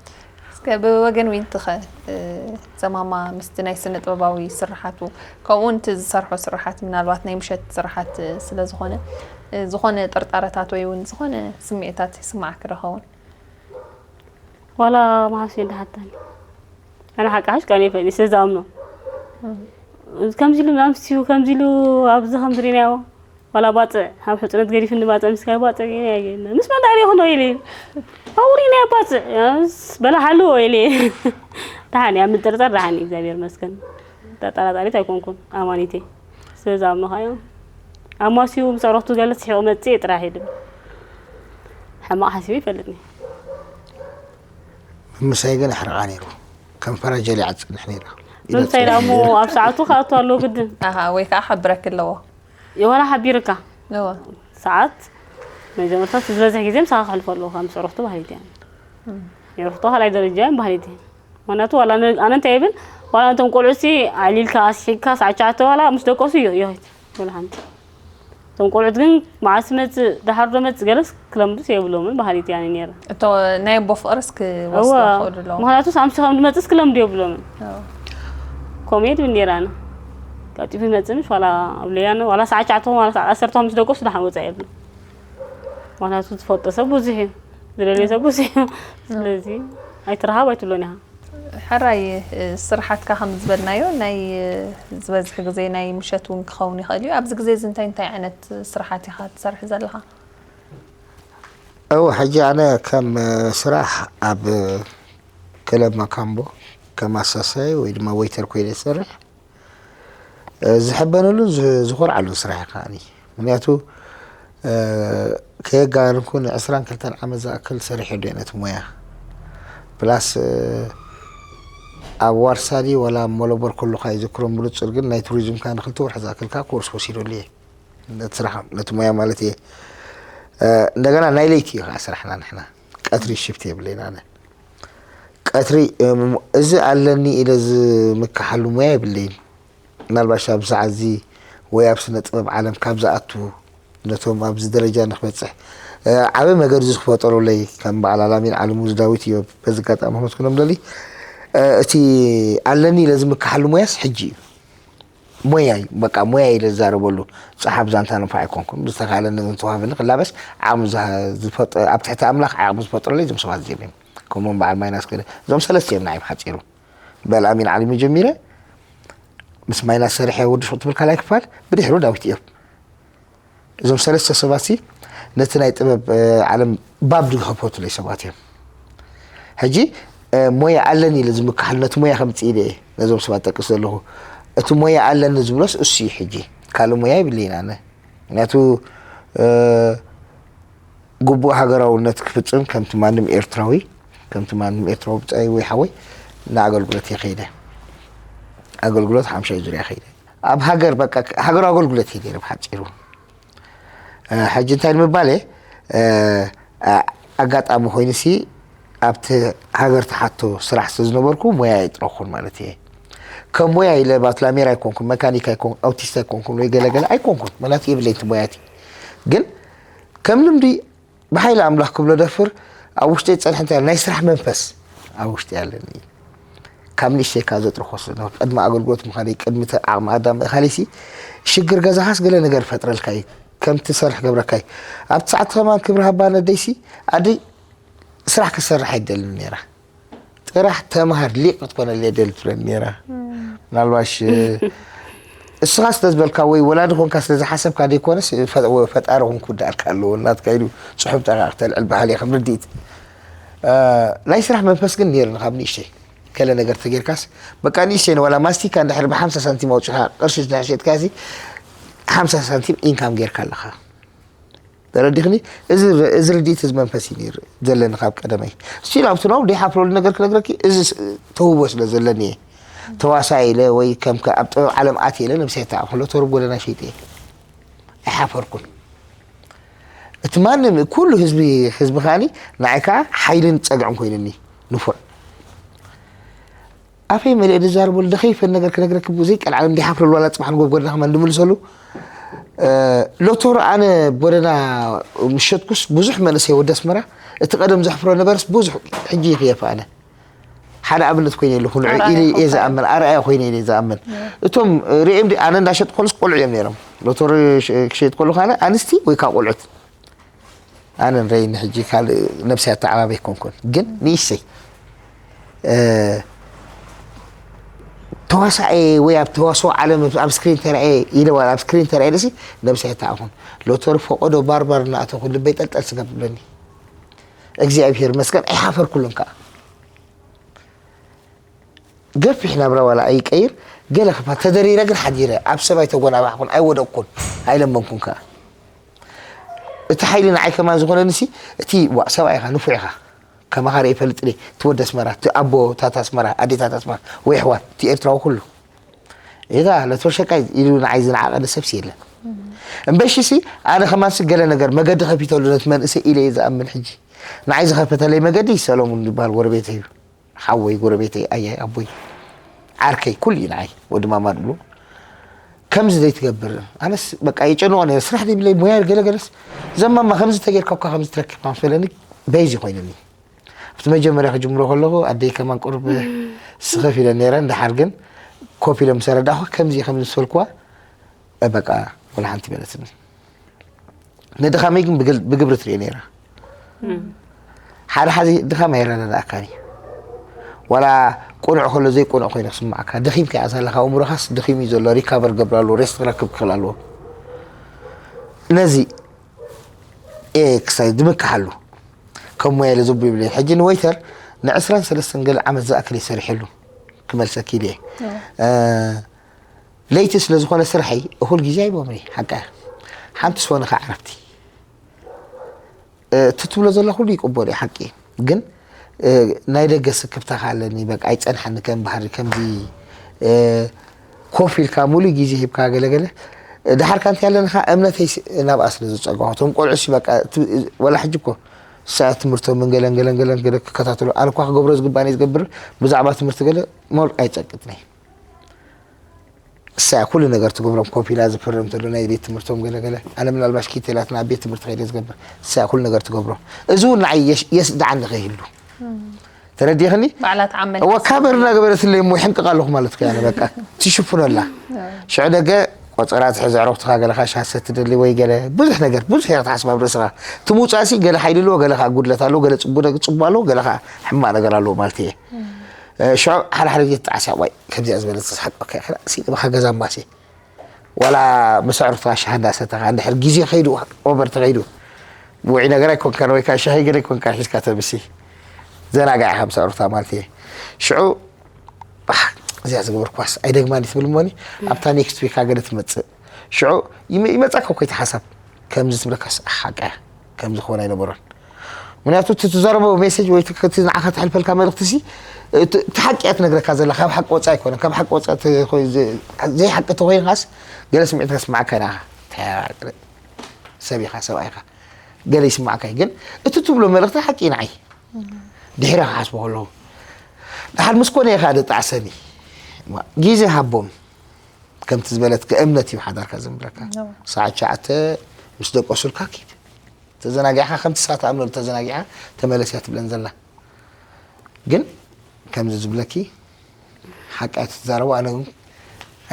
እስከ ብወገን ዊንትኸ ዘማማ ምስቲ ናይ ስነ ጥበባዊ ስርሓቱ ከምኡ እውን እቲ ዝሰርሖ ስርሓት ምናልባት ናይ ምሸት ስርሓት ስለ ዝኾነ ዝኾነ ጥርጣረታት ወይ እውን ዝኾነ ስምዒታት ይስማዓኪ ዶ ኸውን? ዋላ መሓሱ እንዳሓታኒ ኣነ ሓቂ ሓሽ ቃል ይፈሊ ስለ ዝኣምኖ ከምዚ ኢሉ ምናምን ስዩ ከምዚ ኢሉ ኣብዚ ከምዚ ሪናዮ ዋላ ባፅዕ ኣብ ሕፅነት ገዲፍኒ ባፅዕ ምስካይ ባፅዕ ጌና ያገና ምስ መን ዳሪ ይኹኖ ኢለ ኣውሪና ባፅዕ በላ ሓልዎ ኢለ ደሓን እያ ምጥርጠር ደሓን እዩ እግዚኣብሔር መስገን ተጠራጣሪት ኣይኮንኩን ኣማኒቴ ስለ ዝኣምኖ ካዮ ኣማስዩ ምስ ዕረፍቱ ገለ ስሒቑ መፅእ ጥራሕ ይድም ሕማቕ ሓሲቡ ይፈልጥኒ ምሳይ ግን ኣሕርቓ ነይሩ ከም ፈራጀል ይዓፅንሕ ነይራ ምንታይ ዳሞ ኣብ ሰዓቱ ክኣቱ ኣለዎ ግድን ኣሃ ወይ ከዓ ሓብረክ ኣለዎ የዋላ ሓቢርካ እወ ሰዓት መጀመርታ እቲ ዝበዝሕ ግዜ ምሳኻ ክሕልፎ ኣለዎ ካብ ምስ ዕረፍቱ ባህሊት እያ የዕረፍቱ ካልኣይ ደረጃ እዮም ባህሊት እየ ምክንያቱ ዋላ ኣነ እንታይ ይብል ዋላ እቶም ቆልዑ ሲ ኣዕሊልካ ኣስሒግካ ሰዓት ትሽዓተ ዋላ ምስ ደቀሱ እዩ ይኸይድ። ወላ ሓንቲ። እቶም ቆልዑት ግን መዓስ መጽእ፣ ደሓር ዶ መጽእ ገለስ ክለምዱስ የብሎምን በሃሊት እያ ነይራ። እቶ ናይ ኣቦ ፍቕርስ ክወስዱ እዋ፣ ይኽእሉ ኣለዉ። ምኽንያቱ ሳምሲ ከም ዝመጽእስ ክለምዱ የብሎምን። ከምኡ እየ ድብል ነይራ ኣነ። ቀልጢፉ ይመጽእ ምሽ ዋላ ኣብለያን ዋላ ሰዓት ትሽዓተ ዋላ ሰዓት ዓሰርተ ምስ ደቀሱ ደሓን ወጻእ የብሎ። ምኽንያቱ ዝፈልጦ ሰብ ብዙሕ እዩ፣ ዝደልዮ ሰብ ብዙሕ እዩ። ስለዚ ኣይትረሃብ ኣይትብሎን ኢኻ። ሕራይ፣ ስርሓትካ ከም ዝበልናዮ ናይ ዝበዝሕ ግዜ ናይ ምሸት እውን ክኸውን ይኽእል እዩ። ኣብዚ ግዜ እዚ እንታይ እንታይ ዓይነት ስርሓት ኢኻ ትሰርሕ ዘለኻ? እው ሕጂ ኣነ ከም ስራሕ ኣብ ክለብ ማካምቦ ከም ኣሳሳይ ወይ ድማ ወይተር ኮይነ ዝሰርሕ ዝሕበነሉን ዝኾርዓሉን ስራሕ እዩ ከዓኒ። ምክንያቱ ከየጋነንኩ ንዕስራን ክልተን ዓመት ዝኣክል ሰሪሐ ዶ ነቲ ሞያ። ፕላስ ኣብ ዋርሳዲ ወላ ኣብ መለቦር ከለኹ ኣይዝክሮን ብንጹር፣ ግን ናይ ቱሪዝም ከኣ ንክልተ ወርሒ ዝኣክል ከኣ ኮርስ ወሲደሉ እየ። ነቲ ስራሕ፣ ነቲ ሞያ ማለት እየ። እንደገና ናይ ለይቲ እዩ ከኣ ስራሕና ንሕና። ቀትሪ ሽፍት የብለይን ኣነ። ቀትሪ እዚ ኣለኒ ኢለ ዝምክሓሉ ሞያ የብለይን። ምናልባሽ ኣብ ሰዓት እዚ ወይ ኣብ ስነ ጥበብ ዓለም ካብ ዝኣቱ ነቶም ኣብዚ ደረጃ ንክበፅሕ ዓበ መገዲ ዝክፈጠሩለይ ከም በዓል ኣላሚን ዓለሙ ዝዳዊት እዮ በዚ ኣጋጣሚ ከመስግኖም ደሊ። እቲ ኣለኒ ኢለ ዝምክሓሉ ሞያስ ሕጂ እዩ። ሞያ እዩ፣ በቃ ሞያ ኢለ ዝዛረበሉ። ፀሓፍ ዛንታ ንፋዕ ኣይኮንኩም፣ ዝተካለኒ ዝተዋህበኒ ክላበስ ዓቕሚ ዝሃ- ዝፈጥ- ኣብ ትሕቲ ኣምላኽ ዓቕሚ ዝፈጥረለይ እዞም ሰባት እዚኦም እዮም። ከምኦም በዓል ማይናስ ገለ እዞም ሰለስተ እዮም ንዓይ ብሓፂሩ። በል ኣሚን ዓሊሙ ጀሚረ ምስ ማይናስ ሰሪሐ ወዲ ሹቕ ትብል ካልኣይ ክፋል ብድሕሩ ዳዊት እዮም። እዞም ሰለስተ ሰባት ሲ ነቲ ናይ ጥበብ ዓለም ባብ ዝኸፈቱለይ ሰባት እዮም። ሕጂ ሞያ ኣለኒ ኢለ ዝምክሓሉ ነቲ ሞያ ከምፅእ ኢለ እየ ነዞም ሰባት ጠቅስ ዘለኹ። እቲ ሞያ ኣለኒ ዝብሎስ እሱ እዩ። ሕጂ ካልእ ሞያ ይብለይን ኣነ። ምክንያቱ ግቡእ ሃገራውነት ክፍፅም ከምቲ ማንም ኤርትራዊ ከምቲ ማንም ኤርትራዊ ብፃይ ወይ ሓወይ ንኣገልግሎት እየ ከይደ። ኣገልግሎት ሓምሻይ ዙርያ ከይደ ኣብ ሃገር በቃ ሃገራዊ ኣገልግሎት እየ ነይረ ብሓፂሩ። ሕጂ እንታይ ንምባል እየ ኣጋጣሚ ኮይኑሲ ኣብቲ ሃገር ተሓቶ ስራሕ ስለዝነበርኩ ሞያ የጥረኩን ማለት እየ። ከም ሞያ ኢለ ባትላሜር ኣይኮንኩን፣ መካኒክ ኣይኮንኩን፣ ኣውቲስት ኣይኮንኩን ወይ ገለገለ ኣይኮንኩን። ምክንያቱ የብለይ እቲ ሞያቲ። ግን ከም ልምዲ ብሓይሊ ኣምላኽ ክብሎ ደፍር ኣብ ውሽጢ ዝፀንሐ እንታይ ናይ ስራሕ መንፈስ ኣብ ውሽጢ ኣለኒ። ካብ ንእሽተይ ካብ ዘጥርኾ ስለ ዝነበርኩ ቅድሚ ኣገልግሎት ምኻደይ ቅድሚ ዓቕሚ ኣዳም ምእኻለይሲ ሽግር ገዛኻስ ገለ ነገር ፈጥረልካ እዩ። ከምቲ ሰርሕ ገብረካ እዩ። ኣብቲ ሰዓት ከማን ክብሪ ሃባ ነደይሲ ኣደይ ስራሕ ክትሰርሕ ኣይደልን ነይራ። ጥራሕ ተምሃር ሊቅ ክትኮነለይ ደል ትብለኒ ነይራ። ምናልባሽ እስኻ ስለ ዝበልካ ወይ ወላዲ ኮንካ ስለ ዝሓሰብካ ዘይኮነስ ፈጣሪ ኮን ክውዳእልካ ኣለዎ ናትካ ኢሉ ፅሑፍ ጠቃቂ ተልዕል ባህል እየ ከም ርድኢት። ናይ ስራሕ መንፈስ ግን ነይርኒ ካብ ንእሽተይ ገለ ነገር ተጌርካስ በቃ ንእሽተይ ንዋላ ማስቲካ እንድሕር ብሓምሳ ሳንቲም ኣውፂኻ ቅርሺ እንድሕር ሸጥካሲ ሓምሳ ሳንቲም ኢንካም ጌርካ ኣለኻ። ተረዲኽኒ? እዚ እዚ ርድኢት እዚ መንፈስ እዩ ነይሩ ዘለኒ ካብ ቀደመይ። ስቲል ኣብቲ ናው ደይሓፍረሉ ነገር ክነግረኪ እዚ ተውህቦ ስለ ዘለኒ እየ። ተዋሳኢ ኢለ ወይ ከም ከ- ኣብ ጥበብ ዓለም ኣት ኢለ ነብሰይ ተኣኽሎ ተሩብ ጎደና ሸይጠ እየ። ኣይሓፈርኩን። እቲ ማንም ኩሉ ህዝቢ ህዝቢ ከዓኒ ንዓይ ከዓ ሓይልን ፀግዕን ኮይኑኒ ንፉዕ ኣፈይ መሊአ ዝዛረበሉ ደኸይፈን ነገር ክነግረኪ ብዘይ ቀልዓለም ዘይሓፍረሉ ዋላ ፅባሕ ንጎብ ጎደና ከማን ዝምልሰሉ ሎቶር ኣነ ጎደና ምሸጥኩስ ብዙሕ መንእሰይ ወዲ ኣስመራ እቲ ቀደም ዘሕፍሮ ነበርስ ብዙሕ ሕጂ ይኽየፍ ኣነ ሓደ ኣብነት ኮይነ ኣለኹ ንዑ ኢለ እየ ዝኣምን ኣርኣያ ኮይነ ኢለ ዝኣምን እቶም ሪኤም ኣነ እንዳሸጥ ኮንስ ቆልዑ እዮም ነይሮም ሎቶር ክሸጥ ከሉ ካነ ኣንስቲ ወይ ካብ ቆልዑት ኣነ ንረይኒ ሕጂ ካልእ ነብሰይ ኣተዓባቢ ኣይኮንኩን ግን ንእሽተይ ተዋሳኤ ወይ ኣብ ተዋስኦ ዓለም ኣብ ስክሪን ተራእየ ኢለ ዋላ ኣብ ስክሪን ተራእየ ደሲ ነብሰይ ኣይተዓኹን ሎተሪ ፈቆዶ ባርባር እናኣተኹ ልበይ ጠልጠል ስገብ ብለኒ እግዚኣብሔር መስገን ኣይሓፈርኩሉን ከዓ ገፊሕ ናብራ ዋላ ኣይቀይር ገለ ክፋ ተደሪረ ግን ሓዲረ ኣብ ሰብ ኣይተጎናባሕኩን ኣይወደቅኩን ኣይለመንኩን ከዓ እቲ ሓይሊ ንዓይ ከማን ዝኾነንሲ እቲ ዋ ሰብኣይ ኢኻ ንፉዕ ኢኻ ከማኻ ርኢ ይፈልጥ ድየ እቲ ወዲ ኣስመራ እቲ ኣቦታት ኣስመራ ኣዴታት ኣስመራ ወይ ኣሕዋት እቲ ኤርትራዊ ኩሉ እዛ ለቶር ሸቃይ ኢሉ ንዓይ ዝነዓቐኒ ሰብሲ የለን እምበሽሲ ኣነ ከማንሲ ገለ ነገር መገዲ ከፊተሉ ነቲ መንእሰይ ኢለ እየ ዝኣምን ሕጂ ንዓይ ዝኸፈተለይ መገዲ ሰሎሙን ዝበሃል ጎረቤተይ እዩ ሓወይ ጎረቤተይ ኣያይ ኣቦይ ዓርከይ ኩሉ እዩ ንዓይ ወዲ ማማ ድብሉ ከምዚ ዘይትገብር ኣነስ በቃ የጨንቆ ነረ ስራሕ ዘይብለይ ሞያ ገለገለስ ዘማማ ከምዚ ተጌርካ እኳ ከምዚ ትረክብ ምስ በለኒ በይዚ ኮይኑኒ ኣብቲ መጀመርያ ክጅምሮ ከለኹ ኣደይ ከማን ቁርብ ስኸፍ ኢለ ነረ እንዳሓር ግን ኮፍ ኢለ ምስ ረዳኹ ከምዚ ከምዚ ዝሰልኩዋ በቃ ወላ ሓንቲ በለትኒ ንድኻመይ ግን ብግብሪ ትሪኦ ነይራ ሓደ ሓዚ ድኻም ኣይረዳድኣካን እዩ ዋላ ቁኑዕ ከሎ ዘይቁኑዕ ኮይኑ ክስማዓካ ደኺምካ እያ ዘለኻ ኣእምሮኻስ ደኺሙ እዩ ዘሎ recover ክገብር ኣለዎ rest ክረክብ ክኽእል ኣለዎ ነዚ ክሳይ ድምክሓሉ ከም ሞያ ኢለ ዘቡ ይብለ ሕጂ ንወይተር ንዕስራን ሰለስተን ገለ ዓመት ዝኣክል ይሰሪሐሉ ክመልሰኪ ኢለ ለይቲ ስለ ዝኾነ ስራሐይ እኹል ግዜ ኣይቦምኒ ሓቃ ሓንቲ ዝኾነ ከዓ ዓረፍቲ እቲ ትብሎ ዘሎ ኩሉ ይቅበሎ እዩ ሓቂ ግን ናይ ደገ ስክፍታ ኣለኒ በቃ ኣይፀንሓኒ ከም ባህሪ ከምዚ ኮፍ ኢልካ ሙሉ ግዜ ሂብካ ገለገለ ድሓር ካንቲ ኣለንኻ እምነተይ ናብኣ ስለ ዝፀጋዖ እቶም ቆልዑ ሲ በቃ ወላ ሕጂ እኮ ሰዓት ትምህርቶም ምን ገለን ገለን ገለን ገለ ክከታተሉ ኣነ እኳ ክገብሮ ዝግባኒ ዝገብር ብዛዕባ ትምህርቲ ገለ ሞር ኣይፀቅጥኒ እሳ ኩሉ ነገር ትገብሮም ኮፍ ኢላ ዝፍርም ተሎ ናይ ቤት ትምህርቶም ገለ ገለ ኣነ ምናልባሽ ኪቴላትና ኣብ ቤት ትምህርቲ ከይደ ዝገብር እሳ ኩሉ ነገር ትገብሮ እዚ እውን ንዓይ የስድዓኒ ከይህሉ ተረዲኽኒ ባዕላ ትዓመል እወ ካበር እናገበረትለይ እሞ ይሕንቅቕ ኣለኹ ማለት ከ ኣነ በቃ ትሽፍኖላ ሽዑ ደገ ቆፀራ ትሕዚ ዕረፍትኻ ገለኻ ሻሰ ትደሊ ወይ ገለ ብዙሕ ነገር ብዙሕ ኢኻ ትሓስብ ኣብ ርእስኻ ትምውፃእሲ ገለ ሓይሊ ኣለዎ ገለኻ ጉድለት ኣለዎ ገለ ፅቡቅ ነገር ፅቡቅ ኣለዎ ገለኻ ሕማቅ ነገር ኣለዎ ማለት እየ ሽዑ ሓደ ሓደ ግዜ ትጣዕስያ ዋይ ከምዚኣ ዝበለት ተስሓቅ ኦኬ ኣኺላ ሲቅምኻ ገዛ እምባሲ ዋላ ምስ ኣዕሩኽትኻ ሻሂ እንዳሰተኻ እንድሕር ግዜ ከይዱ ኦቨር ተኸይዱ ውዒ ነገር ኣይኮንካን ወይ ከዓ ሻሂ ገለ ኣይኮንካን ሒዝካ ተምሲ ዘናጋዕ ኢኻ ምስ ኣዕሩኽትኻ ማለት እየ ሽዑ እዚኣ ዝገበርኳስ ኣይደግማን ትብል እሞኒ ኣብታ ኔክስት ዊካ ገለ ትመፅእ ሽዑ ይመፃካ ኮይተ ሓሳብ ከምዚ ትብለካስ ሓቃ ከምዚ ክኾን ኣይነበሮን ምክንያቱ እቲ ትዛረቦ ሜሴጅ ወይ እቲ ንዓኻ ተሕልፈልካ መልእክቲ ሲ እቲ ሓቂ እያ ትነግረካ ዘላ ካብ ሓቂ ወፃኢ ኣይኮነ ካብ ሓቂ ወፃኢ ዘይሓቂ ተኮይንካስ ገለ ስምዒት ከስማዓካ ኢና ሰብ ኢኻ ሰብኣይ ኢኻ ገለ ይስማዓካ እዩ ግን እቲ ትብሎ መልእክቲ ሓቂ ንዓይ ድሕረ ክሓስቦ ከለዉ ድሓር ምስ ኮነ ኢኻ ደጣዕሰኒ ግዜ ሃቦም ከምቲ ዝበለትካ እምነት እዩ ሓዳርካ ዘንብረካ ሰዓት ሸዓተ ምስ ደቀሱልካ ኪድ ተዘናጊዕካ ከምቲ ሳት ኣምነሉ ተዘናጊዕካ ተመለስ እያ ትብለን ዘላ ግን ከምዚ ዝብለኪ ሓቂ ኣይትዛረቡ ኣነ ግን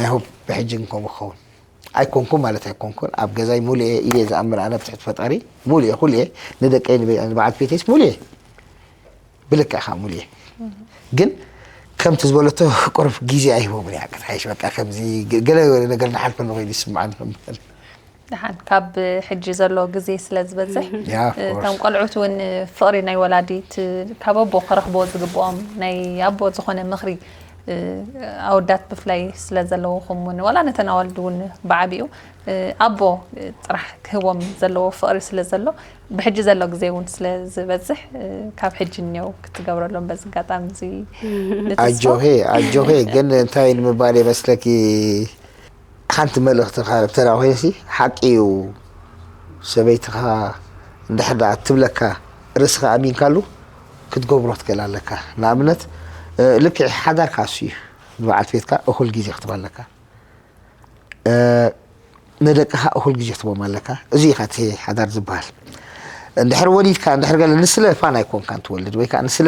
ኣይሆብ ብሕጂ እንከም ክኸውን ኣይኮንኩን ማለት ኣይኮንኩን ኣብ ገዛይ ሙሉ እየ ኢየ ዝኣምን ኣነ ብትሕቲ ፈጣሪ ሙሉ እየ ኩሉ እየ ንደቀይ ንበዓልቲ ቤተይስ ሙሉ እየ ብልክዕ ከዓ ሙሉ እየ ግን ከምቲ ዝበለቶ ቁሩብ ግዜ ኣይህቦምን እያ ክትሓይሽ በቃ ከምዚ ገለ ነገር ንሓልፈሉ ኮይኑ ይስምዓኒ ከም በሃል ደሓን ካብ ሕጂ ዘሎ ግዜ ስለ ዝበዝሕ እቶም ቆልዑት እውን ፍቕሪ ናይ ወላዲት ካብ ኣቦ ክረኽቦ ዝግብኦም ናይ ኣቦ ዝኾነ ምኽሪ ኣወዳት ብፍላይ ስለ ዘለውኹም እውን ዋላ ነተን ኣዋልድ እውን ብዓቢኡ ኣቦ ጥራሕ ክህቦም ዘለዎ ፍቕሪ ስለ ዘሎ ብሕጂ ዘሎ ግዜ እውን ስለ ዝበዝሕ ካብ ሕጂ እኒው ክትገብረሎም በዚ ኣጋጣሚ እዚ ንትስፎ ኣጆኺ ኣጆኺ ግን እንታይ ንምባል የመስለኪ ሓንቲ መልእኽቲ ካብ ተራ ኮይነሲ ሓቂ እዩ ሰበይትኻ እንድሕር ደኣ ትብለካ ርእስኻ ኣሚንካሉ ክትገብሮ ትክእል ኣለካ ንኣብነት ልክዕ ሓዳርካ እሱ እዩ ንበዓልቲ ቤትካ እኹል ግዜ ክትባ ኣለካ ንደቅኻ እኹል ግዜ ትቦም ኣለካ። እዚ ኢኻ እቲ ሓዳር ዝበሃል። እንድሕር ወሊድካ እንድሕር ገለ ንስለ ፋን ኣይኮንካን ትወልድ ወይ ከዓ ንስለ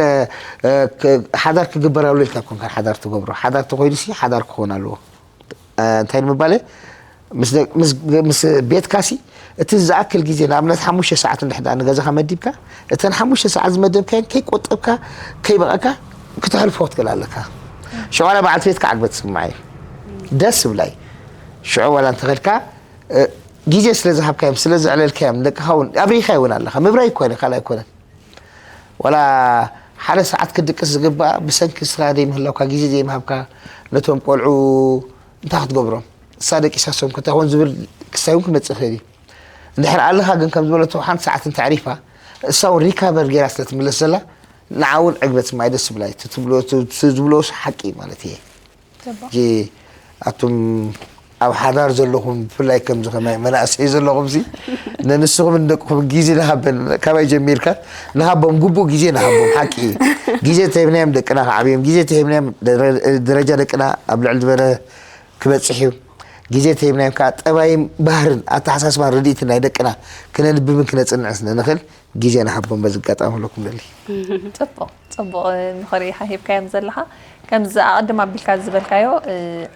ሓዳር ክግበር ኣሎ ኢልካ ኣይኮንካን ሓዳር ትገብሮ። ሓዳር ተኾይኑሲ ሓዳር ክኾን ኣለዎ። እንታይ ንምባል ምስ ቤትካሲ እቲ ዝኣክል ግዜ ንኣብነት ሓሙሽተ ሰዓት እንድሕር ንገዛኻ መዲብካ እተን ሓሙሽተ ሰዓት ዝመደብካየን ከይቆጠብካ ከይበቐካ ክተሕልፎ ክትክእል ኣለካ። ሽዑ ዋላ በዓልቲ ቤትካ ዓግበ ትስምዓ እዩ። ደስ ይብላ እዩ። ሽዑ ዋላ እንተኸድካ ግዜ ስለ ዝሃብካዮም ስለ ዘዕለልካዮም ንደቅኻ እውን ኣብሪኻዮ እውን ኣለኻ። ምብራይ እኮ ካልእ ኣይኮነን። ዋላ ሓደ ሰዓት ክድቅስ ዝግባኣ ብሰንኪ ንስኻ ዘይምህላውካ ግዜ ዘይምሃብካ ነቶም ቆልዑ እንታይ ክትገብሮም እሳ ደቂሳ ሶም ክታኾን ዝብል ክሳይ እውን ክመፅእ ይኽእል እዩ። እንድሕር ኣለኻ ግን ከም ዝበለቶ ሓንቲ ሰዓት እንተ ኣዕሪፋ እሳ እውን ሪካቨር ገይራ ስለ ትምለስ ዘላ ንዓ እውን ዕግበት ስማይ ደስ ዝብላ እዩ። ዝብሎ ሓቂ ማለት እየ። ሕጂ ኣቱም ኣብ ሓዳር ዘለኹም ብፍላይ ከምዚ ከማይ መናእሰይ ዘለኹም ሲ ንንስኹም ንደቅኹም ግዜ ንሃበን ካባይ ጀሚርካ ንሃቦም ግቡእ ግዜ ንሃቦም ሓቂ እዩ። ግዜ ተሂብናዮም ደቅና ክዓብዮም ግዜ ተሂብናዮም ደረጃ ደቅና ኣብ ልዕሊ ዝበለ ክበጽሕ እዩ። ግዜ ተሂብናዮም ከዓ ጠባይን ባህርን ኣተሓሳስባን ርድኢትን ናይ ደቅና ክነንብብን ክነጽንዕን ስለ ንኽእል ግዜ ንሃቦም በዚ ኣጋጣሚ ክብለኩም ደሊ። ፅቡቕ ፅቡቕ ምኽሪ ኢኻ ሂብካዮም ዘለኻ። ከምዚ ኣቐድም ኣቢልካ ዝበልካዮ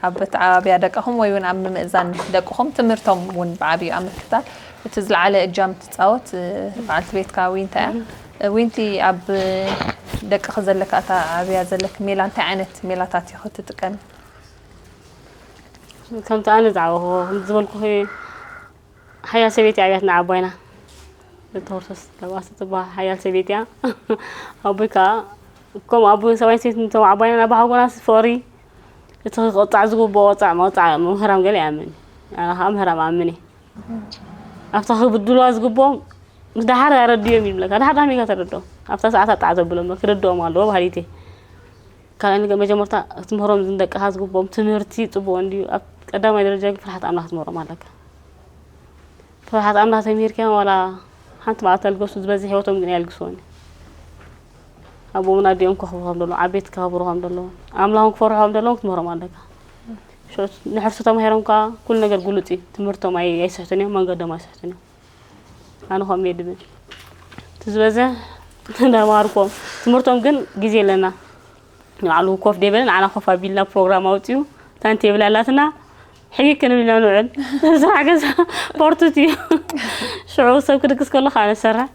ኣብ ኣተዓባብያ ደቅኹም ወይ እውን ኣብ ምምእዛን ደቅኹም ትምህርቶም እውን ብዓብዩ ኣብ ምክትታል እቲ ዝለዓለ እጃም ትፃወት በዓልቲ ቤትካ ዊንታ እያ። ዊንቲ ኣብ ደቅኺ ዘለካ ኣተዓባብያ ዘለኪ ሜላ እንታይ ዓይነት ሜላታት ኢኺ ትጥቀሚ? ከምቲ ኣነ ዝዓበኹ ከምቲ ዝበልኩኺ ሓያል ሰበይቲ ኣብያትና ዓባይና ተወርሶስ ለባስ ትበሃል ሓያል ሰበይቲ እያ። ኣቦይ ከዓ ከምኡ ኣቦይ ሰብኣይ ሰይት ንቶም ዓባይና ናብ ሓጎና ፍቕሪ እቲ ክቕፃዕ ዝግብኦ ወፃዕ መውፃዕ ምህራም ገለ ይኣምን ኣነ ከዓ ምህራም ኣምን እየ ኣብታ ክብድልዋ ዝግብኦም ምስ ደሓር ኣረድዮም ይብለካ ደሓር ዳሚካ ተረድኦም ኣብታ ሰዓት ኣጣዕ ዘብሎም ክርድኦም ኣለዎ ባህሊት እየ ካልኣይ ነገር መጀመርታ ክትምህሮም ንደቅኻ ዝግብኦም ትምህርቲ ፅቡቅ እንድዩ ኣብ ቀዳማይ ደረጃ ግን ፍርሓት ኣምላኽ ክትምህሮም ኣለካ ፍርሓት ኣምላኽ ተምሂርካዮም ዋላ ሓንቲ መዓልቲ ኣልገሱ ዝበዝሕ ህይወቶም ግን ኣየልግስዎን እዩ ኣቦምን ኣዲኦም ከኽብሩ ከም ዘለዎም ዓበይቲ ከኽብሩ ከም ዘለዎም ኣምላኾም ክፈርሑ ከም ዘለዎም ክትምህሮም ኣለካ ንሕርሱ ተማሂሮም ከዓ ኩሉ ነገር ግሉፅ እዩ ትምህርቶም ኣይስሕቱን እዮም መንገዶም ኣይስሕቱን እዮም ኣነ ከምኡ እየ ድብል እቲ ዝበዝሕ እንዳማሃርኩም ትምህርቶም ግን ግዜ ኣለና ንባዕሉ ኮፍ ደይበለ ንዓና ኮፍ ኣቢልና ፕሮግራም ኣውፅኡ ታን ቴብል ኣላትና ሕጊ ክንብል ኢና ንውዕል ስራሕ ገዛ ፖርቱት እዩ ሽዑ ሰብ ክድግስ ከሎ ከዓ ንሰራሕ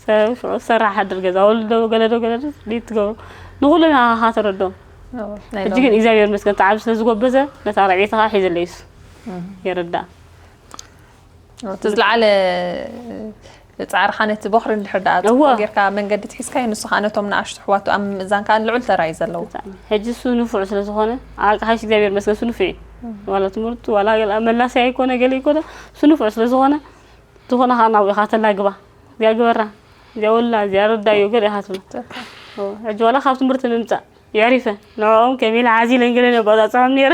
ሰብ ሽዑ ዝሰራሕ ሓድር ገዛ ወልዶ ገለዶ ገለዶ ድዩ ትገብሩ ንኩሉ ናኻ ተረድኦም ሕጂ ግን እግዚኣብሔር መስገን ተዓብ ስለዝጎበዘ ነታ ረብዒታ ከዓ ሒዘለዩስ የረዳእ እቲ ዝለዓለ ፃዕርኻ ነቲ ቦኽሪ እንድሕር ደኣ እዎ። ፅቡቕ ጌርካ መንገዲ ትሒዝካዮ ንሱ ከዓ ነቶም ንኣሽቱ ኣሕዋቱ ኣብ ምምእዛን ከዓ ልዑል ተራ እዩ ዘለዎ። ብጣዕሚ። ሕጂ እሱ ንፉዕ ስለ ዝኾነ ኣቃሓሽ እግዚኣብሔር መስገን እሱ ንፉዕ እዩ። ዋላ ትምህርቱ ዋላ ገለ መላሰይ ኣይኮነ ገለ ይኮነ እሱ ንፉዕ ስለ ዝኾነ ዝኾነ ከዓ ናብኡ ኢኻ ተላግባ እዚኣ ግበራ እዚኣ ወላ እዚኣ ረዳዮ ገለ ኢኻ ትብሎ። እዎ። ሕጂ ዋላ ካብ ትምህርቲ ምምፃእ የዕሪፈ ንዕኦም ከመይ ኢለ ሓዚለን ገለ ነባፃፅሖም ነይረ።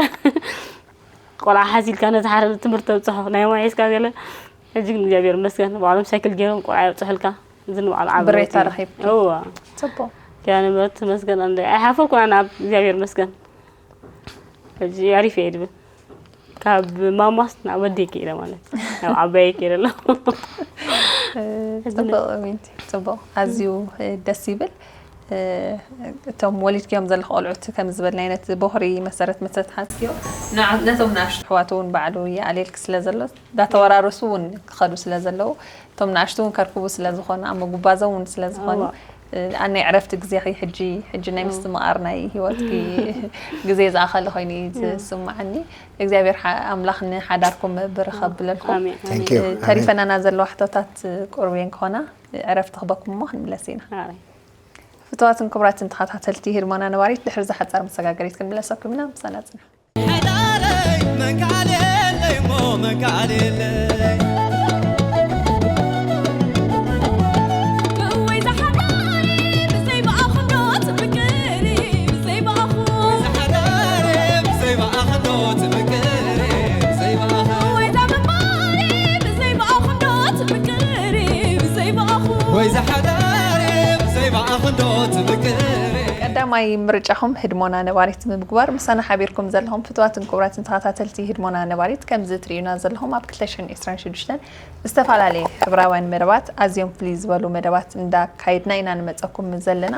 ቆልዓ ሓዚልካ ነቲ ሓደ ትምህርቲ ተብፅሖ ናይ ማይ ሒዝካ ገለ ሕጂ ግን እግዚኣብሔር ይመስገን ባዕሎም ሳይክል ገይሮም ቆልዓ የብፅሑልካ እዚ ንባዕሉ ዓቢ ብሬታ ለውጢ እዩ። ረኺብኪ። እዋ ጽቡቅ። ኪዳነ ምሕረት ተመስገን ኣንደ ኣይሓፈርኩን ኣነ ኣብ እግዚኣብሔር ይመስገን ሕጂ ኣሪፍ እየ ድብል ካብ ማማስ ናብ ወደይ ከይደ ማለት ናብ ዓባየ ከይደ ኣሎ ጽቡቅ ሚንቲ ጽቡቅ ኣዝዩ ደስ ይብል እቶም ወሊድክዮም ዘለኹ ቆልዑት ከም ዝበልናዮ ነቲ ቦኽሪ መሰረት መሰረት ሓዝክዮ ንዓ- ነቶም ንኣሽቱ ኣሕዋት እውን ባዕሉ ይኣልየልኪ ስለ ዘሎ እንዳተወራረሱ እውን ክኸዱ ስለ ዘለዉ እቶም ንኣሽቱ እውን ከርክቡ ስለ ዝኾኑ ኣብ ምጉባዞም እውን ስለ ዝኾኑ ኣነ ዕረፍቲ ግዜኺ ሕጂ ሕጂ ናይ ምስትምቓር ናይ ሂወትኪ ግዜ ዝኣኸለ ኮይኑ እዩ ዝስምዓኒ እግዚኣብሔር ኣምላኽ ንሓዳርኩም ብርኽ ኣብለልኩም ተሪፈናና ዘለዋ ሕቶታት ቁሩብ እየን ክኾና ዕረፍቲ ክበኩም እሞ ክንምለስ ኢና ፍትዋትን ክቡራትን ተኸታተልቲ ህድሞና ነባሪት ድሕሪ ዝሓፃር መሰጋገሪት ክንምለሰኩም ኢና ምሳና ፅንሑ ወይ ዝሓዳር ብዘይ ብኣኽንዶ ትምቅር ቀዳማይ ምርጫኹም ህድሞና ነባሪት ብምግባር ምሳና ሓቢርኩም ዘለኹም ፍትዋትን ክቡራትን ተኸታተልቲ ህድሞና ነባሪት ከምዚ ትርእዩና ዘለኹም ኣብ ክልተ ሽሕን ዕስራን ሽዱሽተን ዝተፈላለዩ ሕብራውያን መደባት ኣዝዮም ፍልይ ዝበሉ መደባት እንዳካየድና ኢና ንመፀኩም ዘለና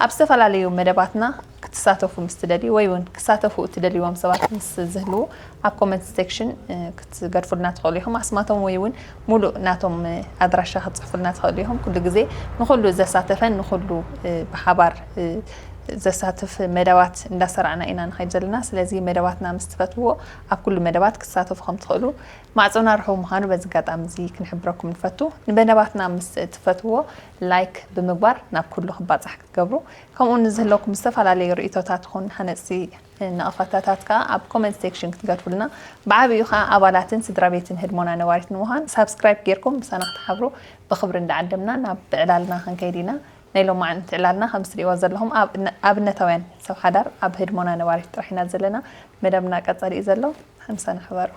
ኣብ ዝተፈላለዩ መደባትና ክትሳተፉ ምስ ትደልዩ ወይ እውን ክሳተፉ እትደልይዎም ሰባት ምስ ዝህልዉ ኣብ ኮመንት ሴክሽን ክትገድፉልና ትኽእሉ ኢኹም ኣስማቶም ወይ እውን ሙሉእ ናቶም ኣድራሻ ክትፅሕፉልና ትኽእሉ ኢኹም ኩሉ ግዜ ንኩሉ ዘሳተፈን ንኩሉ ብሓባር ዘሳትፍ መደባት እንዳሰራዕና ኢና ንኸይድ ዘለና ስለዚ መደባትና ምስ ትፈትዎ ኣብ ኩሉ መደባት ክትሳተፉ ከም ትኽእሉ ማዕፆና ርሑው ምዃኑ በዚ ኣጋጣሚ እዚ ክንሕብረኩም ንፈቱ ንመደባትና ምስ ትፈትዎ ላይክ ብምግባር ናብ ኩሉ ክባፃሕ ክትገብሩ ከምኡ ንዝህለኩም ዝተፈላለዩ ርእቶታት ኹን ሃነፅቲ ነቐፈታታት ከዓ ኣብ ኮመንት ሴክሽን ክትገድፉልና ብዓብኡ ከዓ ኣባላትን ስድራ ቤትን ህድሞና ነባሪት ንምዃን ሳብስክራይብ ጌርኩም ምሳና ክትሓብሩ ብኽብሪ እንዳዓደምና ናብ ዕላልና ክንከይድ ኢና ናይ ሎማዓንቲ ዕላልና ከም ትሪእዎ ዘለኹም ኣብነታውያን ሰብ ሓዳር ኣብ ህድሞና ነባሪት ጥራሕ ኢና ዘለና መደብና ቀፃሊ እዩ ዘሎ ምሳና ሕበሩ።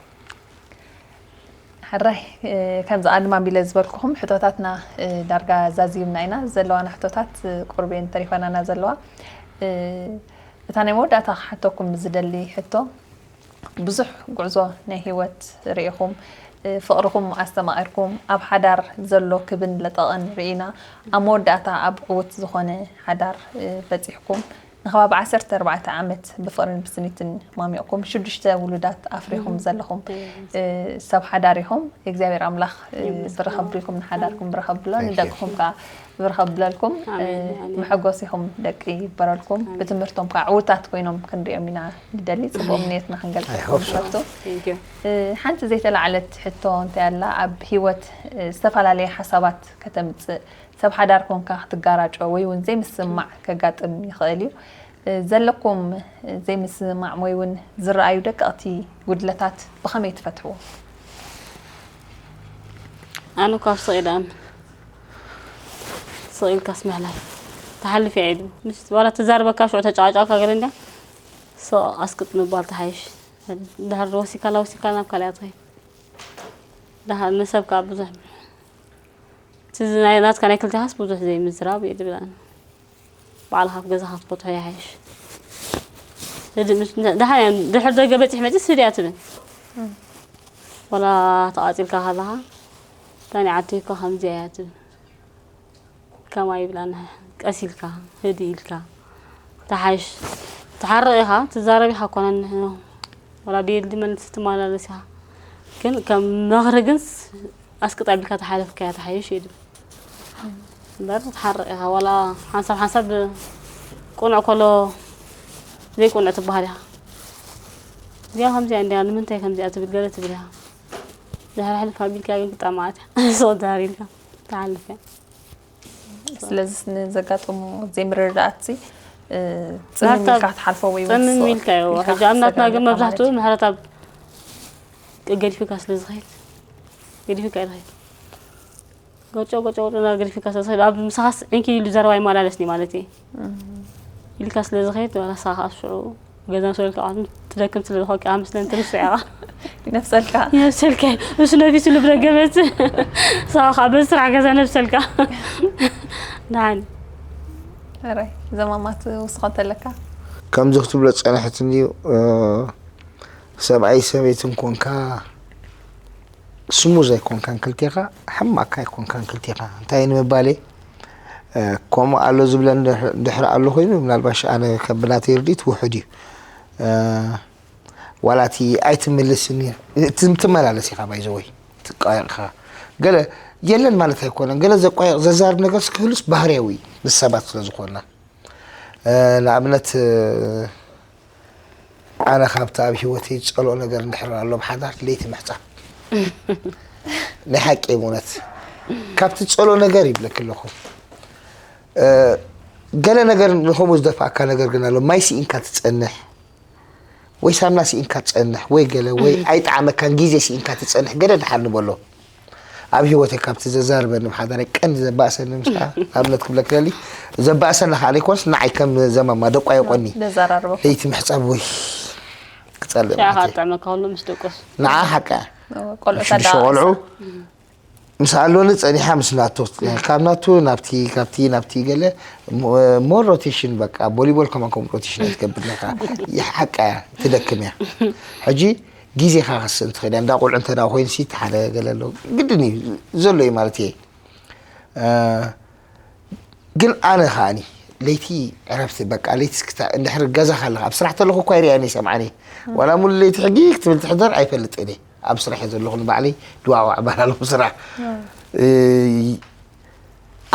ሕራይ፣ እ፣ ከምዚ ኣድማም ኢለ ዝበልኩኹም ሕቶታትና፣ እ፣ ዳርጋ ዛዚምና ኢና። ዘለዋና ሕቶታት፣ እ፣ ቁሩብ እየን ተሪፈናና ዘለዋ። እ፣ እታ ናይ መወዳእታ ክሓተኩም ዝደሊ ሕቶ፣ ብዙሕ ጉዕዞ ናይ ህይወት ርኢኹም፣ እ፣ ፍቕርኹም ኣስተማቒርኩም፣ ኣብ ሓዳር ዘሎ ክብን ለጠቕን ርኢና፣ ኣብ መወዳእታ ኣብ ዕዉት ዝኾነ ሓዳር፣ እ፣ በጺሕኩም፣ ንከባቢ ዓሰርተ ኣርባዕተ ዓመት ብፍቕርን ብስኒትን ማሚቕኩም፣ ሽዱሽተ ውሉዳት ኣፍሪኹም ዘለኹም፣ እ፣ ሰብ ሓዳር ኢኹም። እግዚኣብሔር ኣምላኽ፣ እ፣ ብርኸ ብልኩም፣ ንሓዳርኩም ብርኸ ብሎ፣ ንደቅኹም ከኣ ብርኸ ብለልኩም። እ፣ መሐጎስ ኢኹም፣ ደቂ ይበረልኩም። ብትምህርቶም ከኣ ዕዉታት ኮይኖም ክንሪኦም ኢና ንደሊ። ጽቡቕ ምንየትና ክንገልጸልኩም ንፈቱ። እ፣ ሓንቲ ዘይተላዕለት ሕቶ እንታይ ኣላ? ኣብ ህይወት፣ እ፣ ዝተፈላለየ ሓሳባት ከተምጽእ፣ ሰብ ሓዳር ኮንካ ክትጋራጮ ወይ እውን ዘይምስምማዕ ከጋጥም ይኽእል እዩ። እ፣ ዘለኩም ዘይምስምማዕ ወይ እውን ዝረኣዩ ደቀቕቲ ጉድለታት ብኸመይ ትፈትሕዎ? ኣነ እኳ ኣብ ስቕ ኢለ እኣምን። ስቕ ኢልካስ ምሕላፍ። ትሓልፍ እያ ኢሉ። ምስ ዋላ ትዛረበካ ሽዑ ተጫዋጫውካ ገለ እንድያ። ስቕ ኣስቅጥ ምባል ትሓይሽ። ድሕሪ ወሲካላ ወሲካላ ናብ ካልኣ ትኸይድ። ድሓር ንሰብ ከዓ ብዙሕ እቲ ናይ ናትካ ናይ ክልቴኻስ ብዙሕ ዘይምዝራብ እየ ዝብል ኣነ። ባዕልኻ ኣብ ገዛኻ ክትፈትሖ ይሓይሽ። ህድእ ምስ- ደሓን እያ፣ ድሕሪ ደገ በፂሕ መፂስ ህድእ እያ ትብል። ወላ ተቓፂልካ ከለኻ እታ ናይ ዓዲ እኮ ከምዚኣ እያ ትብል። ከማይ ይብላና ቀስ ኢልካ ህድእ ኢልካ ተሓይሽ። ትሓርቕ ኢኻ ትዛረብ ኢኻ ኮነ ንሕኖ ወላ ብየልዲ መልስ ትመላለስ ኢኻ። ግን ከም ምኽሪ ግን ኣስቅጥ ኣቢልካ ተሓለፍካያ ተሓይሽ እዩ ድብል። እምበር ትሓርቕ ኢኻ ዋላ ሓንሳብ ሓንሳብ ቁኑዕ ከሎ ዘይቁኑዕ ትበሃል ኢኻ። እዚኣ ከምዚኣ እንድያ ንምንታይ ከምዚኣ ትብል ገለ ትብል ኢኻ። ድሕሪ ሕልፍ ኣቢልካ ግን ክጣማዓት እያ። ሶ ዳር ኢልካ ትሓልፍ እያ። ስለዚ ንዘጋጠሙ ዘይምርድዳኣት ጽምም ኢልካ ትሓልፎ ወይ እውን ጽምም ኢልካ እዩ። ሕጂ ኣብ ናትና ግን መብዛሕትኡ ምሕረት ኣብ ገዲፍካ ስለ ዝኸይድ ገዲፍካ እዩ ዝኸይድ። ጎጮ ጎጮ ጎጮ እና ገዲፍካ ስለ ዝኸይድ ኣብ ምሳኻስ ዕንኪ ኢሉ ዘረባ ይመላለስኒ ማለት እዩ። ኢልካ ስለ ዝኸይድ ዋላ ንስኻ ኣብ ሽዑ ገዛ ምስ በልካ ትደክም ስለ ዝኾንካ ኣብ ምስለን ትርስዕ ኢኻ። ይነፍሰልካ። ይነፍሰልካ እዩ። እሱ ነፊሱ ልብ ደገመት። ንስኻ ከዓ በዚ ስራሕ ገዛ ነፍሰልካ። ደሓን። ሕራይ ዘማማት ውስኾ እንተለካ? ከምዚ ክትብሎ ዝጸንሐት እንድዩ። ሰብኣይ ሰበይትን ኮንካ ስሙዝ ኣይኮንካን ክልቴኻ፣ ሕማቕካ ኣይኮንካን ክልቴኻ። እንታይ ንምባል እየ? ከምኡ ኣሎ ዝብለን ድሕሪ ኣሎ ኮይኑ ምናልባሽ ኣነ ከም ብናተይ ርድኢት ውሑድ እዩ። ዋላ እቲ ኣይትምልስን እዩ ትመላለስ ኢኻ ባይዘወይ ትቃየቕኻ ገለ የለን ማለት ኣይኮነን። ገለ ዘቋየቕ ዘዛርብ ነገር ክህሉስ ባህርያዊ እዩ ምስ ሰባት ስለ ዝኾንና። ንኣብነት ኣነ ካብቲ ኣብ ሂወተይ ዝጸልኦ ነገር እንድሕር ኣሎ ብሓዳር ለይቲ ምሕጻብ ናይ ሓቂ እውነት ካብቲ ዝጸልኦ ነገር ይብለኪ ኣለኹ። ገለ ነገር ንኸምኡ ዝደፍኣካ ነገር ግን ኣሎ ማይ ስኢንካ ትጸንሕ ወይ ሳምና ስኢንካ ትጸንሕ ወይ ገለ ወይ ኣይጠዓመካን ግዜ ስኢንካ ትጸንሕ ገለ ድሓር ንበሎ ኣብ ሂወተይ ካብቲ ዘዛርበኒ ብሓዳረይ ቀንዲ ዘባእሰኒ ምስ ኣብነት ክብለክ ደሊ ዘባእሰኒ ከዓ ዘይኮነስ ንዓይ ከም ዘማማ ደቋየቆኒ ነዘራርበኩም ለይቲ ምሕጻብ ወይ ክጸልእ ሽዓ ማለት እዩ። ካጥዕመካ ከሎ ምስ ደቆስ ንዓ ሓቃ ቆልዑ ሽዱሽተ ቆልዑ ምስ ኣሎኒ ጸኒሓ ምስ ናቶ ካብ ናቱ ናብቲ ካብቲ ናብቲ ገለ more rotation በቃ ቮሊቦል ከማን ከም ሮቴሽን ትገብር ነካ ሓቃ እያ ትደክም እያ። ሕጂ ግዜኻ ክስእን ትኽእል እያ እንዳ ቆልዑ እንተ ኮይኑ ሲ ሓደ ገለ ኣሎ ግድን እዩ ዘሎ እዩ ማለት እየ። ግን ኣነ ከዓኒ ለይቲ ዕረፍቲ በቃ ለይቲ እስክታ እንድሕር ገዛ ካለካ ኣብ ስራሕ ተለኩ እኳ ይሪኣኒ ይሰምዓኒ ዋላ ሙሉ ለይቲ ሕጊ ክትብል ትሕደር ኣይፈልጥን እየ ኣብ ስራሕ እየ ዘለኹ ንባዕለይ ድዋዕዋዕ ባል ኣለኹ ስራሕ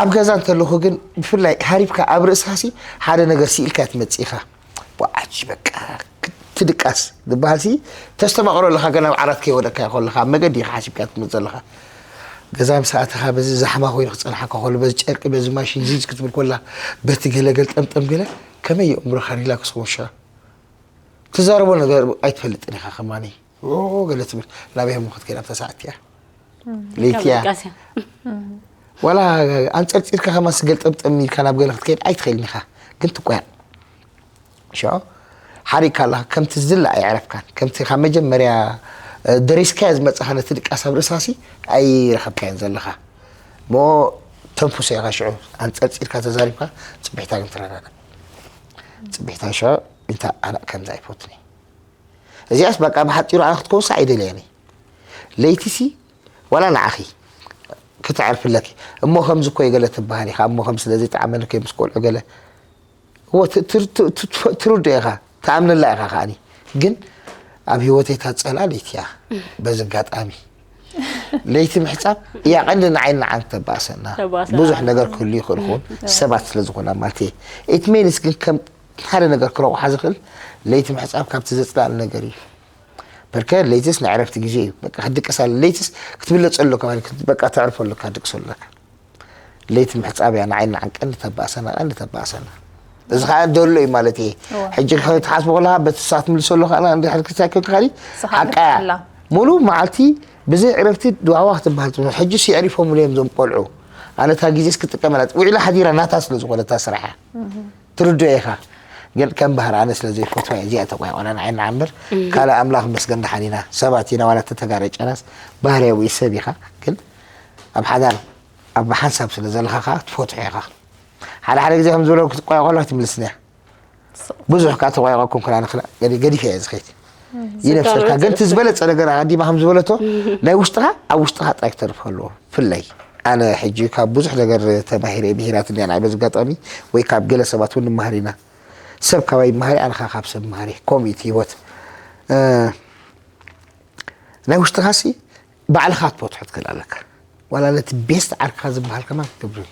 ኣብ ገዛ እንተለኹ ግን ብፍላይ ሃሪብካ ኣብ ርእስካ ሲ ሓደ ነገር ስኢልካ ትመፅእ ኢካ ዋዓች በቃ ትድቃስ ዝበሃል ሲ ተስተማቕሮ ኣለካ ገና ኣብ ዓራት ከይወደቅካ ከለካ ኣብ መገዲ ኢካ ሓሲብካ ትመፅ ዘለካ ገዛ ምስ ኣተኻ በዚ ዛሕማ ኮይኑ ክጸንሓካ ከሎ በዚ ጨርቂ በዚ ማሽን ዚዝ ክትብል ኮላ በቲ ገለ ገልጠምጠም ገለ ከመይ የእምሮኻ ሪላክስ ክወሻ ትዛረቦ ነገር ኣይትፈልጥን ኢኻ ከማኒ ኦ ገለ ትብል ናበይ እሞ ክትከይድ ኣብታ ሰዓት እያ ለይቲ እያ ቃስያ ዋላ ኣንጸርጺርካ ከማን ስገልጠምጠም ኢልካ ናብ ገለ ክትከይድ ኣይትኽእልን ኢኻ ግን ትቆያ ሽዑ ሓሪካ ኣለኻ፣ ከምቲ ዝድለ ኣይዕረፍካን። ከምቲ ካብ መጀመርያ፣ እ፣ ደሪስካዮ ዝመጻኻ ነቲ ድቃስ ኣብ ርእስኻሲ ኣይረኸብካዮን ዘለኻ። እሞ ተንፍሶ ኢኻ ሽዑ፣ ኣንጸርጺርካ ተዛሪብካ፣ ጽቢሕታ ግን ትረጋጋእ። ጽቢሕታ ሽዑ፣ እንታ ኣነ ከምዚ ኣይፈቱን እየ። እዚኣስ በቃ ብሓጺሩ ኣነ ክትከውሳ ኣይደልያን እየ። ለይቲሲ ዋላ ንዓኺ ክተዕርፍለኪ። እሞ ከምዚ እኮ እዩ ገለ ትበሃል ኢኻ፣ እሞ ከምዚ ስለ ዘይጠዓመኒ እኮ ምስ ቆልዑ ገለ። እወ፣ ት-፣ ትር-፣ ት-፣ ት-፣ ትርድኦ ኢኻ፣ ትኣምነላ ኢኻ ከኣኒ። ግን ኣብ ህይወተይ እታ ዝጸልኣ ለይቲ እያ። በዚ ኣጋጣሚ ለይቲ ምሕጻብ እያ ቀንዲ ንዓይን ንዓን ተባእሰና። ተባእሰና። ብዙሕ ነገር ክህሉ ይኽእል ይኸውን፣ ሰባት ስለ ዝኾና ማለት እየ። ኢት ሜንስ ግን ከም ሓደ ነገር ክረቑሓ ዝኽእል ለይቲ ምሕጻብ ካብቲ ዘጽልኣኒ ነገር እዩ። በርከ ለይትስ ናይ ዕረፍቲ ግዜ እዩ። በቃ ክትድቅስ ኣለ። ለይትስ ክትብለጽ ኣለካ ማለት ክት-፣ በቃ ተዕርፎ ኣለካ፣ ክትድቅስ ኣለካ። ለይቲ ምሕጻብ እያ ንዓይን ንዓን ቀንዲ ተባእሰና፣ ቀንዲ ተባእሰና። እዚ ኸኣ ደሎ እዩ ማለት እየ። እወ። ሕጂ ክትሓስቦ ከለኻ በቲ ንሳ ትምልሰሉ ከኣ እንድሕር ክሳይ ኮንካ ኸኣ ንስኻ ሓቃ እያ። ክትሕላ። ሙሉ መዓልቲ ብዘይ ዕረፍቲ ድዋዋ ክትበሃል ትብሎ። ሕጂስ የዕሪፎምሉ እዮም እዞም ቆልዑ። ኣነ እታ ግዜስ ክጥቀመላ ውዒላ ሓዲራ ናታ ስለ ዝኾነ እታ ስራሓ። ትርድኦ ኢኻ። ግን ከም ባህሪ ኣነ ስለ ዘይፈትዋ እየ እዚኣ ተቋይቆና ንዓይ ንዓምር። ካልእ ኣምላኽ ይመስገን ደሓን ኢና። ሰባት ኢና ዋላ ተተጋረጨናስ ባህርያዊ ሰብ ኢኻ። ግን ኣብ ሓዳር ኣብ ሓንሳብ ስለ ዘለኻ ከኣ ትፈትሖ ኢኻ። ሓደ ሓደ ግዜ ከም ዝበሎ ክትቋየቆ ከለኻ ትምልስኒ እያ። ብዙሕ ከኣ ተቋይቆ ኮንኩን ኣነ ክላ-፣ ገዲ-፣ ገዲፈ እየ ዝኸይድ። ይነፍሰልካ። ግን እቲ ዝበለጸ ነገር ኣቐዲማ ከም ዝበለቶ ናይ ውሽጥኻ ኣብ ውሽጥኻ ጥራይ ክተርፍ ኣለዎ። ፍለይ ኣነ ሕጂ ካብ ብዙሕ ነገር ተማሂረ፣ ብሂራት እንዲያ ንዓይ በዚ ኣጋጣሚ፣ ወይ ካብ ገለ ሰባት እውን ንመሃር ኢና። ሰብ ካባይ ይመሃር፣ ኣነ ኸኣ ካብ ሰብ መሃር እየ። ከምኡ እዩ እቲ ህይወት። እ፣ ናይ ውሽጥኻሲ ባዕልኻ ክትፈትሖ ትኽእል ኣለካ። ዋላ ነቲ ቤስት ዓርክኻ ዝበሃል ከማን ክትገብር።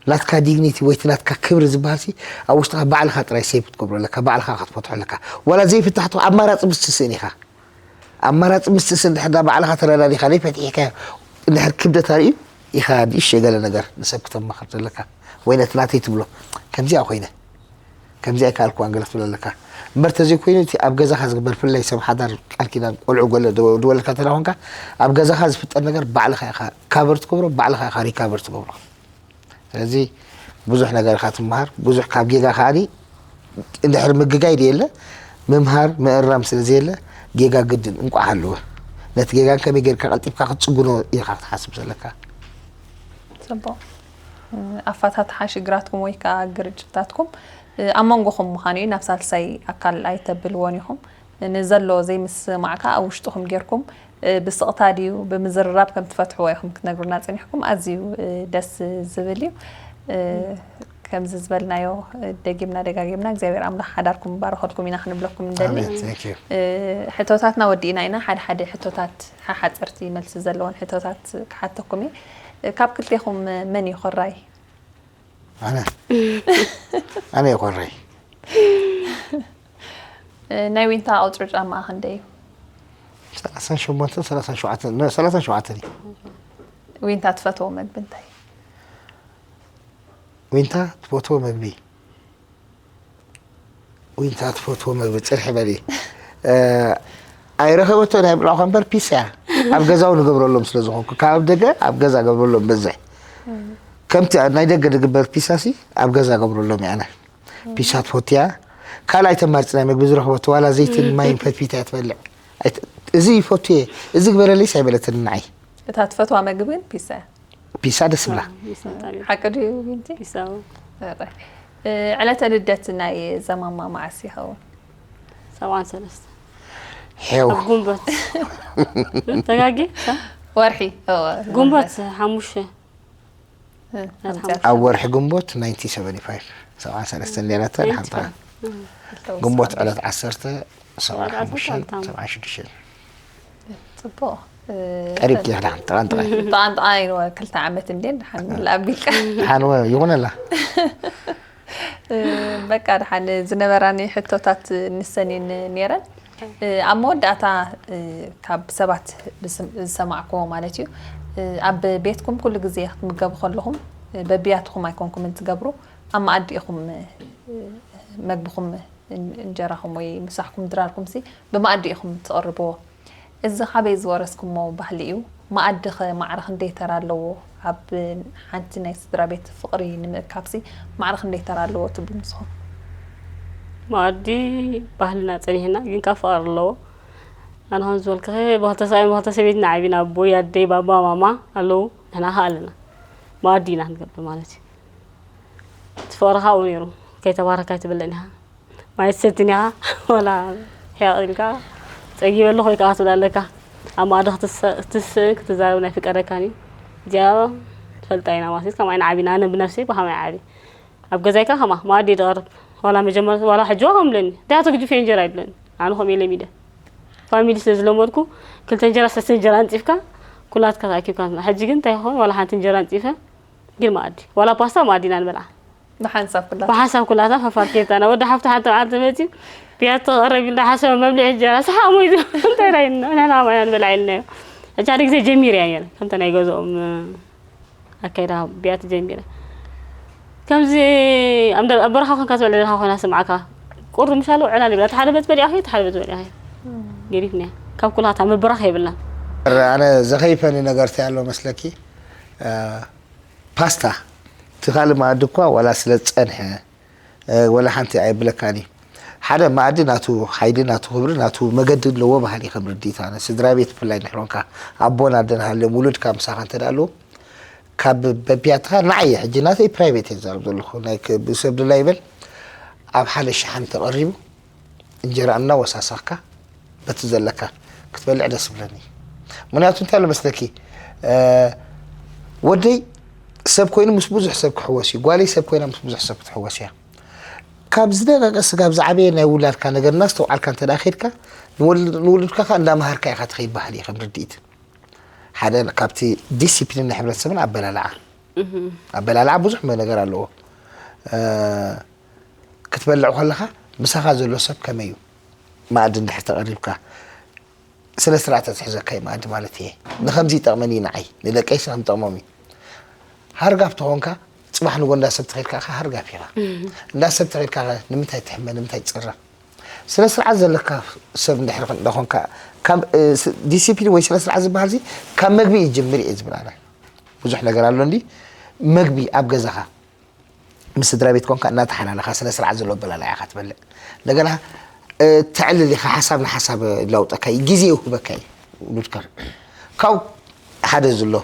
ናትካ ዲግኒቲ ወይ እቲ ናትካ ክብሪ ዝበሃልሲ ኣብ ውሽጥኻ ባዕልኻ ጥራይ ሴቭ ክትገብሮ ኣለካ፣ ባዕልኻ ክትፈትሖ ኣለካ። ዋላ ዘይፍታሕ ተኾ-፣ ኣማራጺ ምስ ትስእን ኢኻ። ኣማራጺ ምስ ትስእን ድሕር ዳ ባዕልኻ ተረዳዲኻ ዘይፈቲሕካዮ እንድሕር ክብደት ኣርእዩ ኢኻ ንእሽተይ ገለ ነገር ንሰብ ክተማኽር ዘለካ። ወይ ነቲ ናተይ ትብሎ፣ ከምዚኣ ኮይነ፣ ከምዚኣ ኣይከኣልኩዋን ገለ ክትብል ኣለካ። እምበር ተዘይኮይኑ እቲ ኣብ ገዛኻ ዝግበር፣ ብፍላይ ሰብ ሓዳር ቃል ኪዳን ቆልዑ ገለ ዶ-፣ ድወለካ እንተ ደኣ ኮንካ፣ ኣብ ገዛኻ ዝፍጠር ነገር ባዕልኻ ኢኻ ካቨር ትገብሮ፣ ባዕልኻ ኢኻ ሪካቨር ትገብሮ። ስለዚ ብዙሕ ነገር ኢኻ ትመሃር፣ ብዙሕ ካብ ጌጋ ከኣኒ እንድሕር ምግጋይ ድየለ፣ ምምሃር፣ ምእራም ስለ ዘየለ፣ ጌጋ ግድን እንቋዕ ሃለወ። ነቲ ጌጋ ከመይ ጌርካ ቀልጢፍካ ክትጽግኖ ኢኻ ክትሓስብ ዘለካ። ጽቡቕ። ኣፋታትሓ ሽግራትኩም ወይ ከኣ ግርጭታትኩም ኣብ መንጎኹም ምዃኑ እዩ። ናብ ሳልሳይ ኣካል ኣይተብልዎን ኢኹም። ንዘሎ ዘይምስማዕ ከኣ ኣብ ውሽጥኹም ጌርኩም፣ ብስቕታ ድዩ ብምዝርራብ ከም ትፈትሕዎ ኢኹም ክትነግሩና ጸኒሕኩም። ኣዝዩ ደስ ዝብል እዩ። ከምዚ ዝበልናዮ ደጊምና ደጋጊምና እግዚኣብሔር ኣምላኽ ሓዳርኩም ይባርኸልኩም ኢና ክንብለኩም ንደሊ። ኣሜን። Thank you። ሕቶታትና ወዲእና ኢና። ሓደ ሓደ ሕቶታት ሓሓጸርቲ መልሲ ዘለወን ሕቶታት ክሓተኩም እየ። ካብ ክልቴኹም መን እዩ ኮራይ? ኣነ። ኣነ እየ ኮራይ። ናይ ዊንታ ቁጽሪ ጫማኣ ክንደይ እዩ? ሰላሳን ሸሞንተን ሰላሳን ሸውዓተን፣ ነ-፣ ሰላሳን ሸውዓተን እዩ። ዊንታ ትፈትዎ መግቢ እንታይ እዩ? ዊንታ ትፈትዎ መግቢ? ዊንታ ትፈትዎ መግቢ ጽርሒ በሊ። እ፣ ኣይረኸበቶ ናይ ብልዖ ከንበር ፒሳ እያ። ኣብ ገዛው ንገብረሎም ስለ ዝኾንኩ፣ ካብ ደገ ኣብ ገዛ ገብረሎም በዝሕ። ከምቲ ናይ ደገ ዝግበር ፒሳ ሲ ኣብ ገዛ ገብረሎም እየ ኣነ። ፒሳ ትፈቱ እያ። ካልኣይ ተማርጽ ናይ መግቢ ዝረኸበቶ ዋላ ዘይትን ማይን ፈትፊታ እያ ትበልዕ። ኣይት-፣ እዚ ይፈቱ እየ፣ እዚ ግበረለይስ ኣይበለትን ንዓይ። እታ ትፈትዋ መግቢ ግን ፒሳ እያ። ፒሳ ደስ ብላ። ኣዎ፣ ፒሳ ብጣዕሚ። ሓቂ ድዩ ቢንቲ? ፒሳ፣ ኣዎ። ኧረ። እ፣ ዕለተ ልደት ናይ ዘማማ መዓስ ይኸውን? ሰብዓን ሰለስተ። ሄው። ኣብ ጉንበት። ተጋጊ? ወርሒ። ኦ፣ ጉንበት ሓሙሽተ። እ፣ ሓሙሽተ። ኣብ ወርሒ ጉንቦት ናይንቲን ሰቨንቲ ፋይቭ፣ ሰብዓን ሰለስተን ኔራታ፣ ናይንቲ ድሓን ጥራ። ፋይቭ። እ። ግንቦት ዕለት ዓሰርተ፣ ሰብዓን ሓሙሽተን፣ ሰብዓን ሽዱሽተን። ጽቡቕ። እ፣ ቀሪብ ዲኻ ድሓን ጥቓን ጥቓይ? ጥቓን ጥቓይ ኢልዋ፣ ክልተ ዓመት እንዴ ድሓን ምልእ ኣቢልካ። ድሓን ወ-፣ ይኹነላ። እ፣ በቃ ድሓን ዝነበራኒ ሕቶታት ንሰን እየን ኔረን። እ፣ ኣብ መወዳእታ፣ እ፣ ካብ ሰባት ብስም-፣ ዝሰማዕክዎ ማለት እዩ፣ እ፣ ኣብ ቤትኩም ኩሉ ግዜ ክትምገቡ ከለኹም፣ እ፣ በብያትኹም ኣይኮንኩምን ትገብሩ፣ ኣብ መኣዲ ኢኹም፣ እ፣ መግብኹም፣ እን-፣ እንጀራኹም ወይ ምሳሕኩም ድራርኩምሲ ብመኣዲ ኢኹም ትቕርብዎ። እዚ ካበይ ዝወረስኩሞ ባህሊ እዩ? መኣዲ ኸ ማዕረ ክንደይ ተራ ኣለዎ? ኣብ ሓንቲ ናይ ስድራ ቤት ፍቕሪ ንምእካብሲ ማዕረ ክንደይ ተራ ኣለዎ ትብሉ ንስኹም? መኣዲ ባህልና ጸኒሕና ግን ካብ ፍቓር ኣለዎ። ኣነ ከም ዝበልክኸ ብኽልተ ሰብኣይን ብኽልተ ሰበይትን ኢና ዓቢና፣ ኣቦይ ኣደይ ባባ ማማ ኣለዉ፣ ንሕና ከኣ ኣለና። መኣዲ ኢና ክንገብር ማለት እዩ። እቲ ፍቕሪ ካብኡ ነይሩ። ከይተባረካ ኣይትበልዕን ኢኻ፣ ማይ ትሰትን ኢኻ። ወላ ሕያቕ ኢልካ ጸጊበ ኣለኹ ወይ ከዓ ክትብል ኣለካ። ኣብ መኣዲ ክትስእን ክትዛረብ ናይ ፍቀደካን እዩ። እዚኣ ትፈልጣ ኢና ማለት እዩ። ከምኣ ኢና ዓቢና፣ ኣነ ብነፍሰይ ብኸመይ ዓቢ ኣብ ገዛይካ ከማ መኣዲ ድቐርብ ዋላ መጀመርያ ዋላ ሕጂ ከምለኒ እንታይ ተግጅፍ እንጀራ ይብለኒ። ኣነ ከም ኢለ ሚደ ፋሚሊ ስለ ዝለመድኩ ክልተ እንጀራ ሰለስተ እንጀራ ኣንጺፍካ ኩላትካ ተኣኪብካ ትብላ። ሕጂ ግን እንታይ ይኸውን ዋላ ሓንቲ እንጀራ ኣንጺፈ ግን መኣዲ ዋላ ፓስታ መኣዲ ኢና ንበልዓ። ብሓንሳብ ኩላ ብሓንሳብ ኩላታ ፈፋርኬታ ና ወዲ ሓፍቲ ሓንቲ መዓልቲ መፂ ቢያቶ ቀረብ ኢልና ሓሰብ መብልዒ እንጀራ ሰሓቅ ሞይቱ እንታይ ዳይና ንሕና ማያ ንበልዓ ኢልናዮ። ሕጂ ሓደ ግዜ ጀሚር እያ ነረ ከምተ ናይ ገዝኦም ኣካይዳ ቢያት ጀሚረ። ከምዚ ኣብ በረኻ ኮንካ ዝበለ ዘለካ ኮይና ስምዓካ ቁሪ ምሻለ ዕላል ይብላ። እቲ ሓደ በቲ በሊዓ እቲ ሓደ በቲ በሊዓ ገዲፍና። ካብ ኩላታ ምብራኽ የብልና። ኣነ ዘኸይፈኒ ነገር እንታይ ኣሎ መስለኪ? ፓስታ እቲ ካልእ መኣዲ እኳ ዋላ ስለ ዝጸንሐ ወላ ሓንቲ ኣይብለካን እዩ። ሓደ መኣዲ ናቱ ሓይሊ ናቱ ክብሪ ናቱ መገዲ ኣለዎ ባህሊ ከም ርድኢት ኣነ ስድራ ቤት ብፍላይ እንድሕር ኮንካ ኣቦን ኣደን ሃልዮም ውሉድካ ምሳኻ እንተ ኣለዉ ካብ በቢያትኻ ንዓይ ሕጂ ናተይ ፕራይቬት እየ ዝዛረብ ዘለኹ ናይ ሰብ ድላ ይበል ኣብ ሓደ ሸሓኒ ተቐሪቡ እንጀራ እናወሳሰኽካ በቲ ዘለካ ክትበልዕ ደስ ይብለኒ። ምኽንያቱ እንታይ ኣሎ መስለኪ ወደይ ሰብ ኮይኑ ምስ ብዙሕ ሰብ ክሕወስ እዩ፣ ጓለይ ሰብ ኮይና ምስ ብዙሕ ሰብ ክትሕወስ እያ። ካብ ዝደቀቀ ስጋብ ዝዓበየ ናይ ውላድካ ነገር እናስተውዓልካ እንተ ደኣ ከይድካ ንውሉድካ ከዓ እንዳመሃርካ ኢኻ ትኸይድ ባህሊ እዩ ከም ርድኢት። ሓደ ካብቲ ዲሲፕሊን ናይ ሕብረተሰብና ኣበላልዓ። ኣበላልዓ ብዙሕ ነገር ኣለዎ። ክትበልዕ ከለኻ ምሳኻ ዘሎ ሰብ ከመይ እዩ? መኣዲ እንድሕር ተቐሪብካ ስነ ስርዓት ኣትሕዘካ እዩ መኣዲ ማለት እየ። ንኸምዚ ይጠቕመኒ እዩ ንዓይ፣ ንደቀይሲ ከም ጠቕሞም እዩ። ሃርጋፍ ተኾንካ ፅባሕ ንጎ እንዳ ሰብ ተኸድካ ኢኻ ሃርጋፍ ኢኻ። እንዳ ሰብ ተኸድካ ኸ ንምንታይ ትሕመ ንምንታይ ትፅረ? ስነ ስርዓት ዘለካ ሰብ እንድሕር ኾንካ ካብ ዲሲፕሊን ወይ ስነ ስርዓት ዝበሃል ዚ ካብ መግቢ እዩ ዝጅምር እየ ዝብል ኣነ። ብዙሕ ነገር ኣሎ እንዲ መግቢ ኣብ ገዛኻ ምስ ስድራ ቤት ኮንካ እናተሓላለኻ ስነ ስርዓት ዘለዎ ኣበላልዓ ኢኻ ትበልዕ። እንደገና ተዕልል ኢኻ ሓሳብ ንሓሳብ ይላውጠካ እዩ ግዜ ይውህበካ እዩ ውሉድካ ካብኡ ሓደ ዘሎ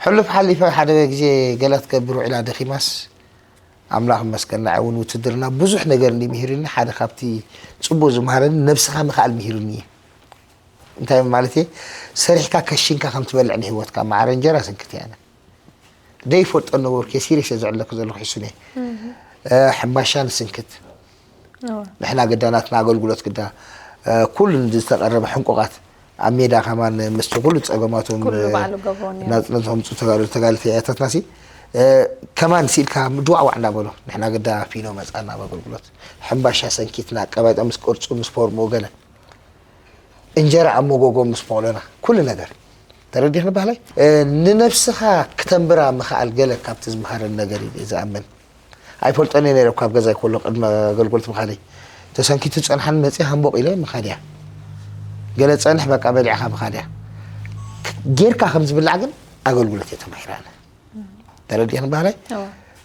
ሕሉፍ ሓሊፈ ሓደ ግዜ ገለ ክትገብር ውዒላ ደኺማስ ኣምላኽ ይመስገን ንዓይ እውን ውትድርና ብዙሕ ነገር እንዲ ምሂሩኒ ሓደ ካብቲ ፅቡቅ ዝምሃረኒ ነብስኻ ምኽኣል ምሂሩኒ እዩ እንታይ ማለት እየ ሰሪሕካ ከሺንካ ከም ትበልዕ ንህይወትካ ማዕረ እንጀራ ስንክት እያ ደይፈልጦ ነበርኩ እየ ሲሪየስ እየ ዘዕለኩ ዘለኩ ሕሱን እየ ሕምባሻ ንስንክት ንሕና ግዳ ናትና ኣገልግሎት ግዳ ኩሉ ዝተቀረበ ሕንቁቃት ኣብ ሜዳ ከማን ምስቲ ኩሉ ጸገማቶም ናጽነት ከምጽኡ ተጋደልቲ ተጋደልቲ ኣያታትና ሲ ከማን ሲኢልካ ድዋዕዋዕ እንዳበሎ ንሕና ግዳ ፊኖ መጻና ኣብ ኣገልግሎት ሕምባሻ ሰንኪትና ኣቀባይጦ ምስ ቅርጹ ምስ ፎርሙ ገለ እንጀራ ኣብ መጎጎ ምስ ሞሎና ኩሉ ነገር ተረዲኽኒ ባህላይ ንነብስኻ ክተንብራ ምኽኣል ገለ ካብቲ ዝምሃረኒ ነገር እዩ ዝኣምን ኣይፈልጦን እየ ነይረ ካብ ገዛይ ከሎ ቅድሚ ኣገልግሎት ምኻደይ ተሰንኪቱ ዝፀንሓኒ መፅየ ሃምቦቕ ኢለ ምኻድያ ገለ ፀንሕ በቃ በሊዕኻ ምኻድያ ጌርካ ከም ዝብላዕ ግን ኣገልግሎት እየ ተማሂራነ ተረዲኽኒ ባህላይ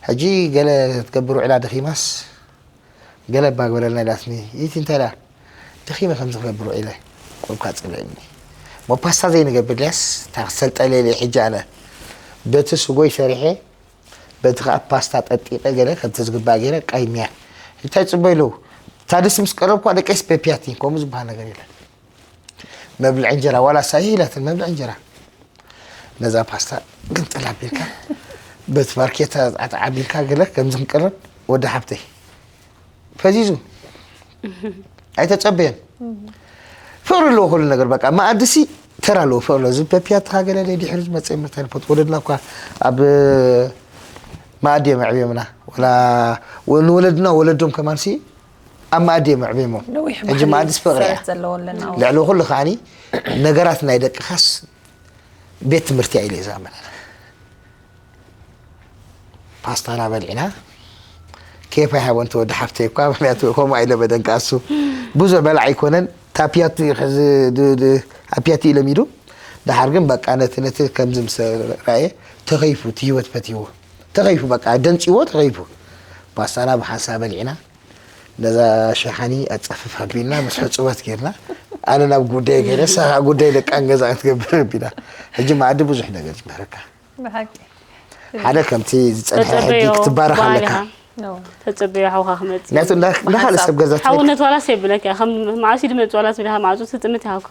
ሕጂ ገለ ትገብር ውዕላ ደኺማስ ገለ እባ ግበረልና ኢላትኒ ኢቲ እንታይ ኢላ ደኺመ ከምዚ ክገብር ውዒለ ቆልካ ጸልአኒ እሞ ፓስታ ዘይንገብር ድያስ እታ ክሰልጠለለ ሕጂ ኣነ በቲ ስጎይ ሰሪሐ በቲ ከዓ ፓስታ ጠጢቀ ገለ ከምቲ ዝግባእ ገይረ ቀይምያ እንታይ ጽበ ኢለው እታ ድስቲ ምስ ቀረብኳ ደቀይስ በፒያቲ ከምኡ ዝበሃል ነገር የለን መብልዒ እንጀራ ዋላ ሳሂ ኢላትን መብልዒ እንጀራ ነዛ ፓስታ ግንጥል ኣቢልካ በቲ ፋርኬታ ኣቢልካ ገለ ከምዚ ክንቅርብ ወዲ ሓብተይ ፈዚዙ ኣይተጸበየን ፍቅሪ ኣለዎ ኩሉ ነገር በቃ መኣድሲ ተራ ኣለዎ ፍቅሪ ኣለዎ እዚ ፐፒያትኻ ገለ ድሕሪ ዝመፀ ምርታ ንፈት ወለድና እኳ ኣብ መኣዲ እዮም ኣዕብዮምና ወላ ንወለድና ወለዶም ከማንሲ ኣብ መኣዲ እዮም ኣዕብዮሞ ሕጂ መኣድስ ፍቅሪ እያ ልዕሊ ኩሉ ከዓኒ ነገራት ናይ ደቅኻስ ቤት ትምህርቲ እያ ኢለ ዝኣምን ፓስታና በሊዕና ኬፍ ኣይሃቦ እንተ ወዲ ሓፍተይ እኳ ምክንያቱ ከምኡ ኣይለመደን ከኣ እሱ ብዙሕ በላዕ ኣይኮነን ታፕያቱ እዩ ሕዚ ድ- ድ- ኣፕያቱ እዩ ለሚዱ ደሓር ግን በቃ ነቲ ነቲ ከምዚ ምስ ረኣየ ተኸይፉ እቲ ህይወት ፈትይዎ ተኸይፉ በቃ ደንፅዎ ተኸይፉ ፓስታና ብሓንሳ በሊዕና ነዛ ሸሓኒ ኣጻፍፍ ኣቢልና ምስ ሕጽበት ጌርና ኣነ ናብ ጉዳይ ገለ እሳ ጉዳይ ደቃን ገዛ ክትገብር ኣቢና። ሕጂ ማዕዲ ብዙሕ ነገር ዝምህረካ። ብሓቂ ሓደ ከምቲ ዝጸንሐ ሕጊ ክትባረኽ ኣለካ። ተጸበዮ ሓውካ ክመጽእ ምክንያቱ እንዳ ካልእ ሰብ ገዛ ትብል። ሓውነት ዋላስ የብለካ ከም ማዕሲ ድመጽእ ዋላስ ብልካ ማዕፁ ትጥምት ይሃብካ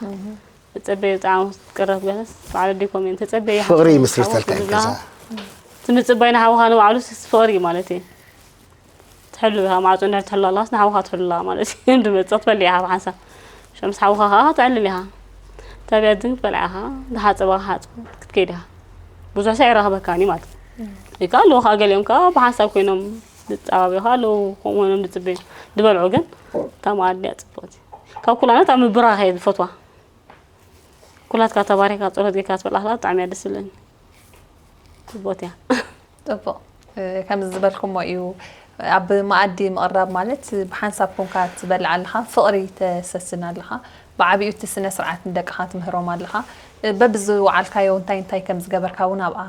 ተጸበዮ ብጣዕሚ ክትቅረብ ገለስ በዓል ኣዴኮም እየን ተጸበዮ ፍቕሪ ይምስርተልካ እዩ ገዛ። እቲ ምጽባይ ንሓውካ ንባዕሉ ፍቕሪ እዩ ማለት እዩ። ትሕሉ ኢኻ ማዕጾ እንድሕር ትሕሉ ኣላስ ንሓውኻ ትሕሉ ኣለኻ ማለት እዩ። ድመጽእ ክትበልዕ ኢኻ ብሓንሳብ። ሸምስ ሓውኻ ከኣ ተዕልል ኢኻ። ተብያ ግን ክትበልዓ ኢኻ። ዝሓጸባ ክሓጽብ ክትከይድ ኢኻ። ብዙሕ ሰብ ኣይራኽበካን እዩ ማለት እዩ። ወይ ከኣ ኣለዉ ከኣ ገሊኦም ከኣ ብሓንሳብ ኮይኖም ዝጸባበዩ ከኣ ኣለዉ ከምኡ ኮይኖም ዝጽበዩ። ዝበልዑ ግን እታ መኣዲ እያ ጽብቕቲ። ካብ ኩላና እታ ምብራኽ እየ ዝፈትዋ። ኩላትካ ተባሪካ ጸሎት ጌርካ ትበልዓ ከላ ብጣዕሚ እያ ደስ ዝብለኒ። ጽብቕቲ እያ። ጽቡቕ ከምዚ ዝበልኩሞ እዩ ኣብ መኣዲ ምቕራብ ማለት ብሓንሳብ ኮንካ ትበልዕ ኣለኻ ፍቕሪ ተሰስን ኣለኻ ብዓብኡ እቲ ስነ ስርዓት ንደቅኻ ትምህሮም ኣለኻ በብዝወዓልካዮ እንታይ እንታይ ከም ዝገበርካ እውን ኣብኣ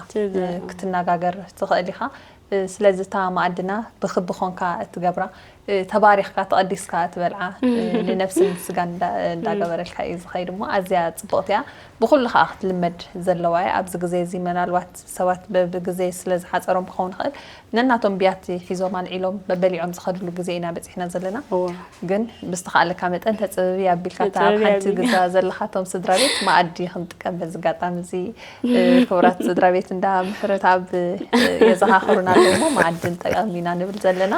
ክትነጋገር ትኽእል ኢኻ ስለዚ እታ መኣድና ብኽቢ ኮንካ እትገብራ ተባሪኽካ ተቐዲስካ እትበልዓ ንነብስን ስጋን እንዳገበረልካ እዩ ዝኸይድ እሞ ኣዝያ ፅብቕቲ እያ ብኩሉ ከዓ ክትልመድ ዘለዋ እያ ኣብዚ ግዜ እዚ መናልባት ሰባት በብግዜ ስለ ዝሓፀሮም ክኸውን ይኽእል ነናቶም ብያቲ ሒዞም ኣልዒሎም በበሊዖም ዝኸድሉ ግዜ ኢና በፂሕና ዘለና ግን ብዝተኻእለካ መጠን ተፅብቢ ኣቢልካ እታ ኣብ ሓንቲ ግዛ ዘለኻቶም ስድራ ቤት መኣዲ ክንጥቀም በዚ ኣጋጣሚ እዚ ክቡራት ስድራ ቤት እንዳ ምሕረት ኣብ የዘኻኽሩና ኣለዉ እሞ መኣዲ ንጠቀም ኢና ንብል ዘለና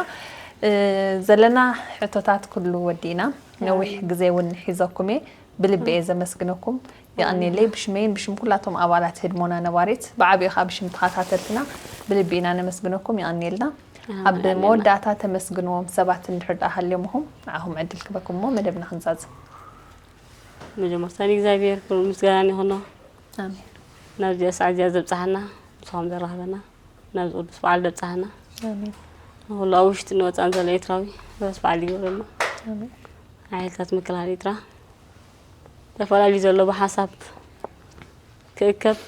ዘለና ሕቶታት ኩሉ ወዲእና ነዊሕ ግዜ እውን ሒዘኩም እየ ብልቢ እየ ዘመስግነኩም የቐንየለይ ብሽመይን ብሽም ኩላቶም ኣባላት ህድሞና ነባሪት ብዓቢኡ ከዓ ብሽም ተኸታተልትና ብልቢ ኢና ነመስግነኩም የቐንየልና ኣብ መወዳእታ ተመስግንዎም ሰባት እንድሕር ደኣ ሃልዮምኹም ንዓኹም ዕድል ክበኩም እሞ መደብና ክንዛዝም መጀመርታ ንእግዚኣብሔር ክብርን ምስጋናን ይኹኖ ኣሜን ናብዚኣ ሰዓት እዚኣ ዘብፅሓና ንስኹም ዘራኽበና ናብዚ ቅዱስ በዓል ዘብፅሓና ኣሜን ንኩሉ ኣብ ውሽጢ ንወፃን ዘሎ ኤርትራዊ ርሑስ በዓል ይገብረልና ኣሜን ንሓይልታት ምክልኻል ኤርትራ ተፈላለዩ ዘሎ ብሓንሳብ ክእከብ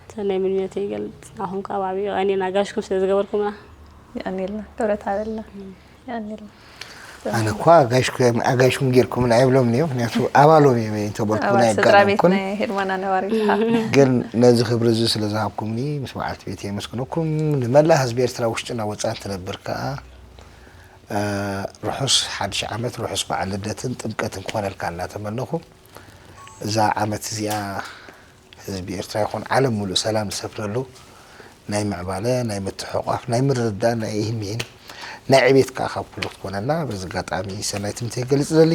እተን ናይ ምንዮተይ ይገልፅ ንዓኹም ከዓ ብዓብዩ የቐንየልና ኣጋሽኩም ስለ ዝገበርኩምና የቐንየልና ክብረት ሃበልና የቐንየልና ኣነ እኳ ኣጋይሽኩም ጌርኩምና ኣይብሎምን እዮም ምክንያቱ ኣባሎም እዮም እንተበልኩምና ኣባል ስድራ ቤት የጋነንኩን ናይ ሄድማና ነባሪት ኢኻ ግን ነዚ ክብሪ እዚ ስለ ዝሃብኩምኒ ምስ በዓልቲ ቤት የመስግነኩም ንመላእ ህዝቢ ኤርትራ ውሽጥና ወፃን ትነብር ከዓ ርሑስ ሓድሽ ዓመት ርሑስ በዓል ልደትን ጥምቀትን ክኾነልካ እናተመነኹ እዛ ዓመት እዚኣ ህዝቢ ኤርትራ ይኹን ዓለም ሙሉእ ሰላም ዝሰፍነሉ ናይ ምዕባለ ናይ ምትሕቋፍ ናይ ምርድዳእ ናይ ኢህን ሚህን ናይ ዕቤት ከዓ ካብ ኩሉ ክትኮነልና በዚ ኣጋጣሚ ሰናይ ትምኒተይ ክገልፅ ደሊ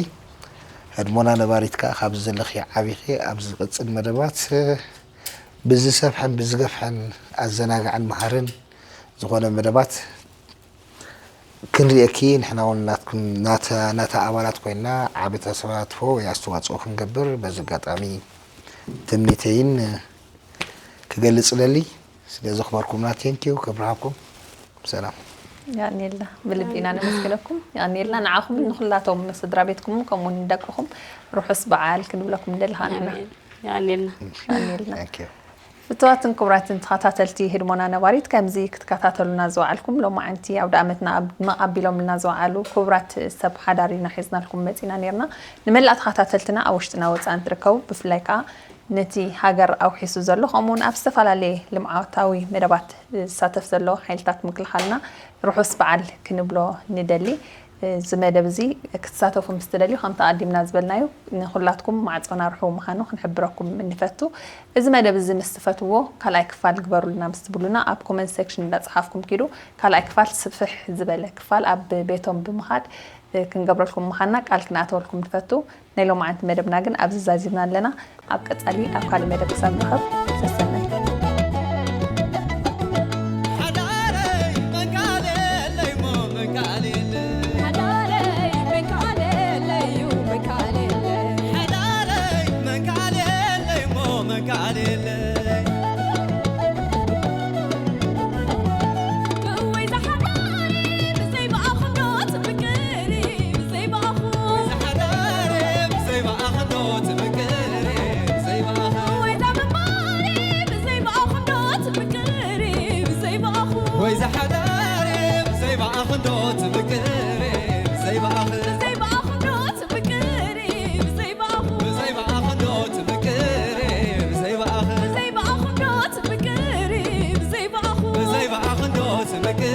ህድሞና ነባሪት ከዓ ካብዚ ዘለኺ ዓቢኺ ኣብ ዝቕፅል መደባት ብዝሰፍሐን ብዝገፍሐን ኣዘናጋዕን መሃርን ዝኾነ መደባት ክንርእየኪ ንሕና እውን ናትኩም ናታ ናታ ኣባላት ኮይንና ዓቢ ተሳትፎ ወይ ኣስተዋፅኦ ክንገብር በዚ ኣጋጣሚ ትምኒተይን ክገልፅ ደሊ ስለ ዘኽበርኩምና ቴንኪዩ ክብርሃብኩም ሰላም ያኔላ ብልቢ ኢና ነመስግነኩም ያኔላ ንዓኹም ንኩላቶም ስድራ ቤትኩም ከምኡ ንደቅኹም ርሑስ በዓል ክንብለኩም ንደሊ ንሕና ያኔልና ያኔልና Thank you ፍትዋትን ክቡራትን ተኸታተልቲ ህድሞና ነባሪት ከምዚ ክትከታተሉና ዝወዓልኩም ሎማዓንቲ ኣውደ ኣመትና ኣብ ድምቕ ኣቢሎምልና ዝወዓሉ ክቡራት ሰብ ሓዳር ኢና ሒዝናልኩም መፂና ነርና ንመላእ ተኸታተልትና ኣብ ውሽጥና ወፃእን ትርከቡ ብፍላይ ከዓ ነቲ ሃገር ኣውሒሱ ዘሎ ከምኡውን ኣብ ዝተፈላለየ ልምዓታዊ መደባት ዝሳተፍ ዘሎ ሓይልታት ምክልኻልና ርሑስ በዓል ክንብሎ ንደሊ እዚ መደብ እዚ ክትሳተፉ ምስ ትደልዩ ከምቲ ኣቐዲምና ዝበልናዮ ንኹላትኩም ማዕጾና ርሑው ምዃኑ ክንሕብረኩም ንፈቱ። እዚ መደብ እዚ ምስ ትፈትውዎ ካልኣይ ክፋል ግበሩልና ምስ ትብሉና ኣብ ኮመንት ሴክሽን እንዳጸሓፍኩም ኪዱ ካልኣይ ክፋል ስፍሕ ዝበለ ክፋል ኣብ ቤቶም ብምኻድ ክንገብረልኩም ምዃንና ቃል ክንኣተወልኩም ንፈቱ። ናይ ሎማዓንቲ መደብና ግን ኣብዚ ዛዚምና ኣለና። ኣብ ቀጻሊ ኣብ ካልእ መደብ ክሳብ ንረኸብ ሰሰናይ። ወይ ዝሓዳር ብዘይ ብኣኽንዶ ትብቅል መግቢ